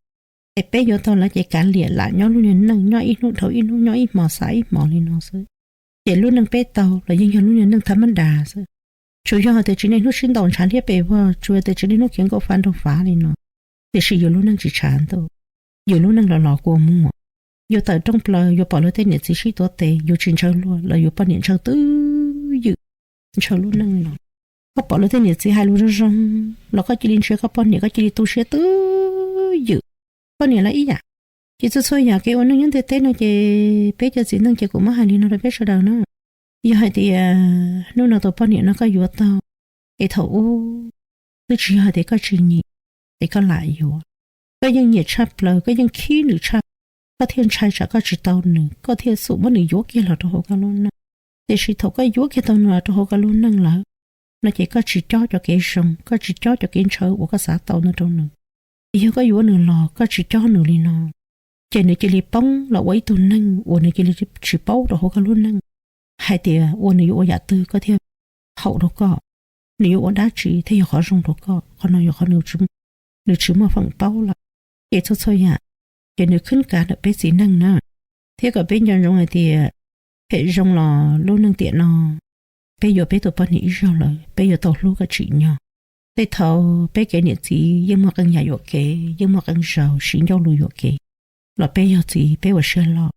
es peb yuav tau lawv ces kav liam lam nyob lub niag neej nyob ib hnub dhau ib hnub, nyob ib hmo xav ib hmo li no xwb, ces lub neej peb tau los yeej yog lub niag neej thaj mab das xwb. Tsuas yog hais tias tsis niaj hnub sib ntaus ntshav liab pes vog, tsuas yog tias tsis niaj hnub khiav nkauj fav nraug fav li no, tiam sis yus lub neej tsis tshav ntuj, yus lub neej los los kua muag. Yus tawm rooj plaws yus pom luag tej niam txiv sib tuav tes, yus tsis ntshaw luag los yus poj niam ntshaw twj ywm, ntshaw lub neej no. Koj pom luag tej niam txiv hais lus zoo zoo los koj cia li ntsia koj poj niam, koj cia li tu siab twj ywm. Poj niam los ib yam. Ces txhua txhua yam kev ua neej nyob ntiaj teb no ces peb cov txiv neej ces kuv muab hais li no rau peb sawv daws na. Yog hais tias hnub no tus poj niam no koj yuav tau, es thaum ub twb tsis yog hais tias koj tsis nyiam, es koj lam yuav. Koj yeej nyiam tshaj plaws, koj yeej khib nws tshaj, koj thiaj ntshai tsam koj tsis tau nws, koj thiaj xum muab nws yuav kiag los rau hauv koj lub neej. Tiam sis thaum koj yuav kiag tau nws los rau hauv koj lub neej lawm no ces koj tsis cob cov kev zoo, koj tsis cob cov kev ntshaw uas koj xav tau ntawd rau nws. Yog koj yuav nws los koj tsis cob nws li no, ces nws cia li poob los ua ib tug neeg uas nws cia li tsis paub rau hauv koj lub neej hais tias ua nws yuav ua yam twg koj thiaj haum rau koj, nws yuav ua dab tsi thiaj yog qhov zoo rau koj. Qhov no yog qhov nws tsis muaj feem paub lawm. Ces txhua txhua yam ces nws khwb kav ntawm peb txiv neej na. Thiab kom peb nco ntsoov hais tias phem zoo los lub neej tiam no peb yuav peb tus poj niam ib zaug lawm, peb yuav tau hlub kom tsim nyog. Tej thaum peb kev niam txiv yeej muaj qee yam yuam kev, yeej muaj qee zaus siv ncauj lus yuam kev, los peb yog txiv peb ua siab loj,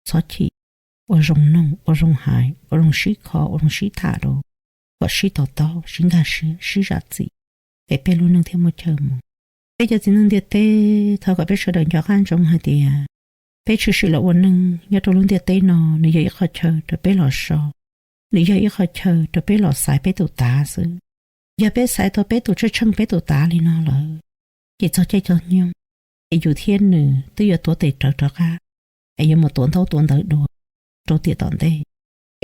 txhob chim, ua zoo noog, ua zoo hais, ua zoo sib kho, ua zoo sib tham rau, kom sib to taub, sib nkag siab, sib zam txim, es peb lub neej thiaj muaj chaw mus. Peb cov txiv neej ntiaj teb, thov kom peb sawv daws nco qab ntsoov hais tias peb tshwm sim los ua neeg nyob rau lub ntiaj teb no, nws yog ib qho chaw rau peb los so, nws yog ib qho chaw rau peb los xaiv peb tus tav xwb. Yog peb xaiv tau peb tus tshwj tsheej peb tus tav li no lawm, ces txog caij txog nyoog, es yus thiab nws twb yuav tuav tes rawv rov qab, es yuav mus tuav ntaub tuav ntawv dua rau tiam tom ntej.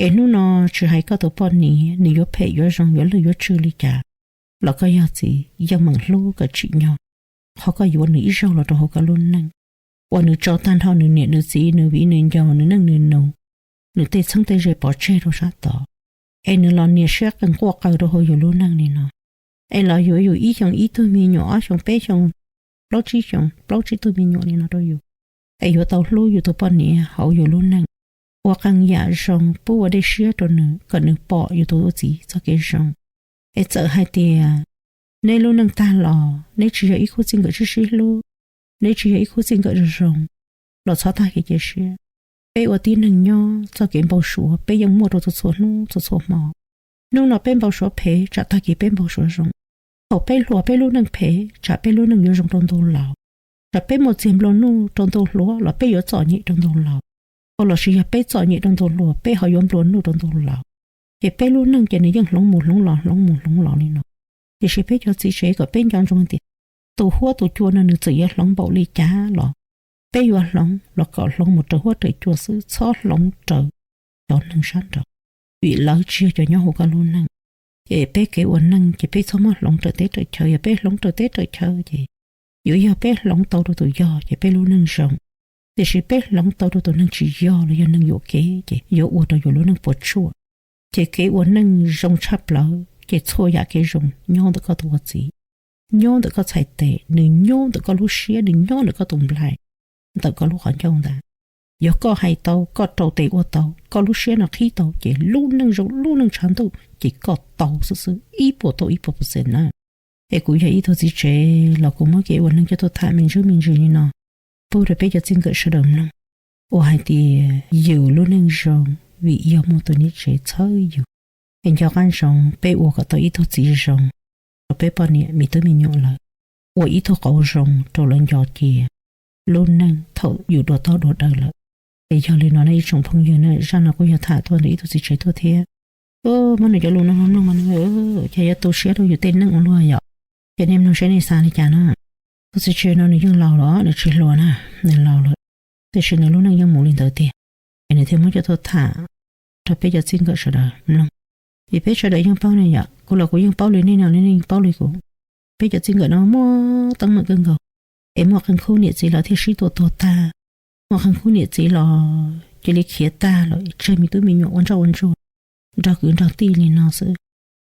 Es hnub no tsis hais koj tus poj niam nws yuav phem yuav zoo yuav lwj yuav tswj li cas los koj yog txiv yeej meem hlub kom tsim nyog qhov koj yuav nws ib zaug los rau hauv koj lub neej, uas nws tso tag nrho nws niam nws txiv nws viv nws ncaus nws neej nws nus, nws tej txheeb tej ze pov tseg rau sab tod, es nws los nias siab qees quaj qaws rau hauv yus lub neej li no, es los yuav yus ib xyoos ib tug me nyuam, ob xyoos peb xyoos, plaub tsib xyoos plaub tsib tug me nyuam li no rau yus, es yuav tau hlub yus tus poj niam hauv yus lub neej, ua qee yam zoo pub ua dej siab rau nws kom nws pom yus tus txiv txoj kev zoo. Es txawm hais tias neb lub neej tag los neb tsis yog ib khub txij nkawm sib sib hlub, neb tsis yog ib khub txij nkawm zoo zoo, los txhob tag kev cia siab. Peb ua tib neeg nyob txoj kev npau suav peb yeej muaj rau txhua txhua hnub txhua txhua hmo. Hnub no peb npau suav phem tsam tag kis peb npau suav zoo. Thaum peb hluas peb lub neej phem tsam peb lub neej yuav zoo rau ntu laus. Tsam peb muaj txiag nplua nuj rau ntu hluas los peb yuav txom nyem rau ntu laus, los sis yog peb txom nyem rau ntu hluas peb ho yuav nplua nuj rau ntu laus. Ces peb lub neej ces nws yeej hloov mus hloov los hloov mus hloov los li no. Tiam sis peb cov txiv tsev kom peb nco ntsoov tias tus huab tus cua no nws txawm yuav hloov npaum li cas los peb yuav hloov los kom hloov mus raws huab raws cua xwb, txhob hloov raws cov neeg sab nraud, vim lawv tsis yog cov nyob hauv koj lub neej. Ces peb kev ua neej ces peb txhob muab hloov raws teb raws chaw, yog peb hloov raws teb raws chaw ces Yuav yog peb hloov tau rau tus yog ces peb lub neej zoo, tiam sis peb hloov tau rau tus neeg tsis yog los yog neeg yuam kev ces yuav ua rau yus lub neej puas tsuaj. Ces kev ua neej zoo tshaj plaws ces txhua yam kev zoo nyob ntawm koj tus ua txiv, nyob ntawm koj txhais tes, nws nyob ntawm koj lub siab, nws nyob ntawm koj tus nplaig, ntawm koj lub qhov ncauj ntag. Yog koj hais tau, koj rau tes ua tau, koj lub siab no qhib tau ces lub neej zoo lub neej tshav ntuj ces koj tau xwb xwb ib puas tau ib puas percent na. Es kuv yog ib tug txiv tsev los kuv muab kev ua neej coj tuaj tham me ntsis me ntsis li no pub rau peb cov txij nkawm sawv daws mloog, uas hais tias yus lub neej zoo vim yog muaj tus niam tsev txhawb yus. Es nco qab ntsoov peb ua kom tau ib tug txiv zoo rau peb poj niam me tub me nyuam lawm, ua ib tug qauv zoo rau lawv nco cia lub neej thaum yus dua tob dua daw lawm. Es yog li no ne ib tsoom phooj ywg na, zaj no kuj yog tham tuaj ntawm ib tug txiv tsev tuaj thiab. Muab nws cov lus no mloog mas nws cas yuav tu siab rau yus tej neej ua luaj yom. Ces nej mloog seb nej xav li cas na. Tus txiv tsev no nws yeej laus lawm, nws tsis hluas na, nws laus lawm, tiam sis nws lub neej yeej mus li ntawd tiag. Es nws thiaj muab coj tuaj tham rau peb cov txij nkawm sawv daws mloog. Vim peb sawv daws yeej paub ne yom, kuv los kuv yeej paub li nej no, nej yeej paub li kuv. Peb cov txij nkawm no muaj teeb meem kawg nkaus, es muaj qee khub niam txiv los thiaj sib tua tuag tag, muaj qee khub niam txiv los cia li khiav tag lawm tseg me tub me nyuam ua ntsoj ua ntsuag, nrog kwv nrog tij li no xwb,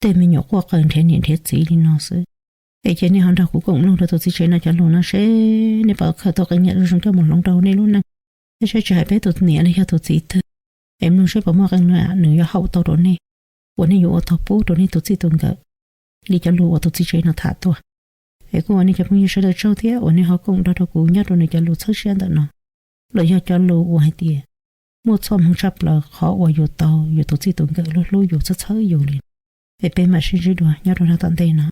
tej me nyuam quaj qw nrhiav niam nrhiav txiv li no xwb. Es ces nej ho nrog kuv koom mloog rau tus txiv tsev no cov lus no seb nej puas khaws tau qee yam zoo zoo coj mus hloov rau nej lub neej, thiab seb tsis hais peb tus niam los yog tus txiv twg, es mloog seb puas muaj qee yam nws yuav haum tau rau nej, uas nej yuav ua tau pub rau nej tus txij tus nkawm li cov lus uas tus txiv tsev no tham tuaj. Es kuj ua nej cov phooj ywg sawv daws tsaug thiab uas nej ho koom nrog rau kuv nyob rau nws cov lus txhawb siab ntawm no, los yog cov lus uas hais tias muaj txoj hmoov tshaj plaws qhov uas yus tau yus tus txij tus nkawm hlub hlub yus txhawb txhawb yus li. Es peb mam sib ntsib dua nyob rau zaj tom ntej no.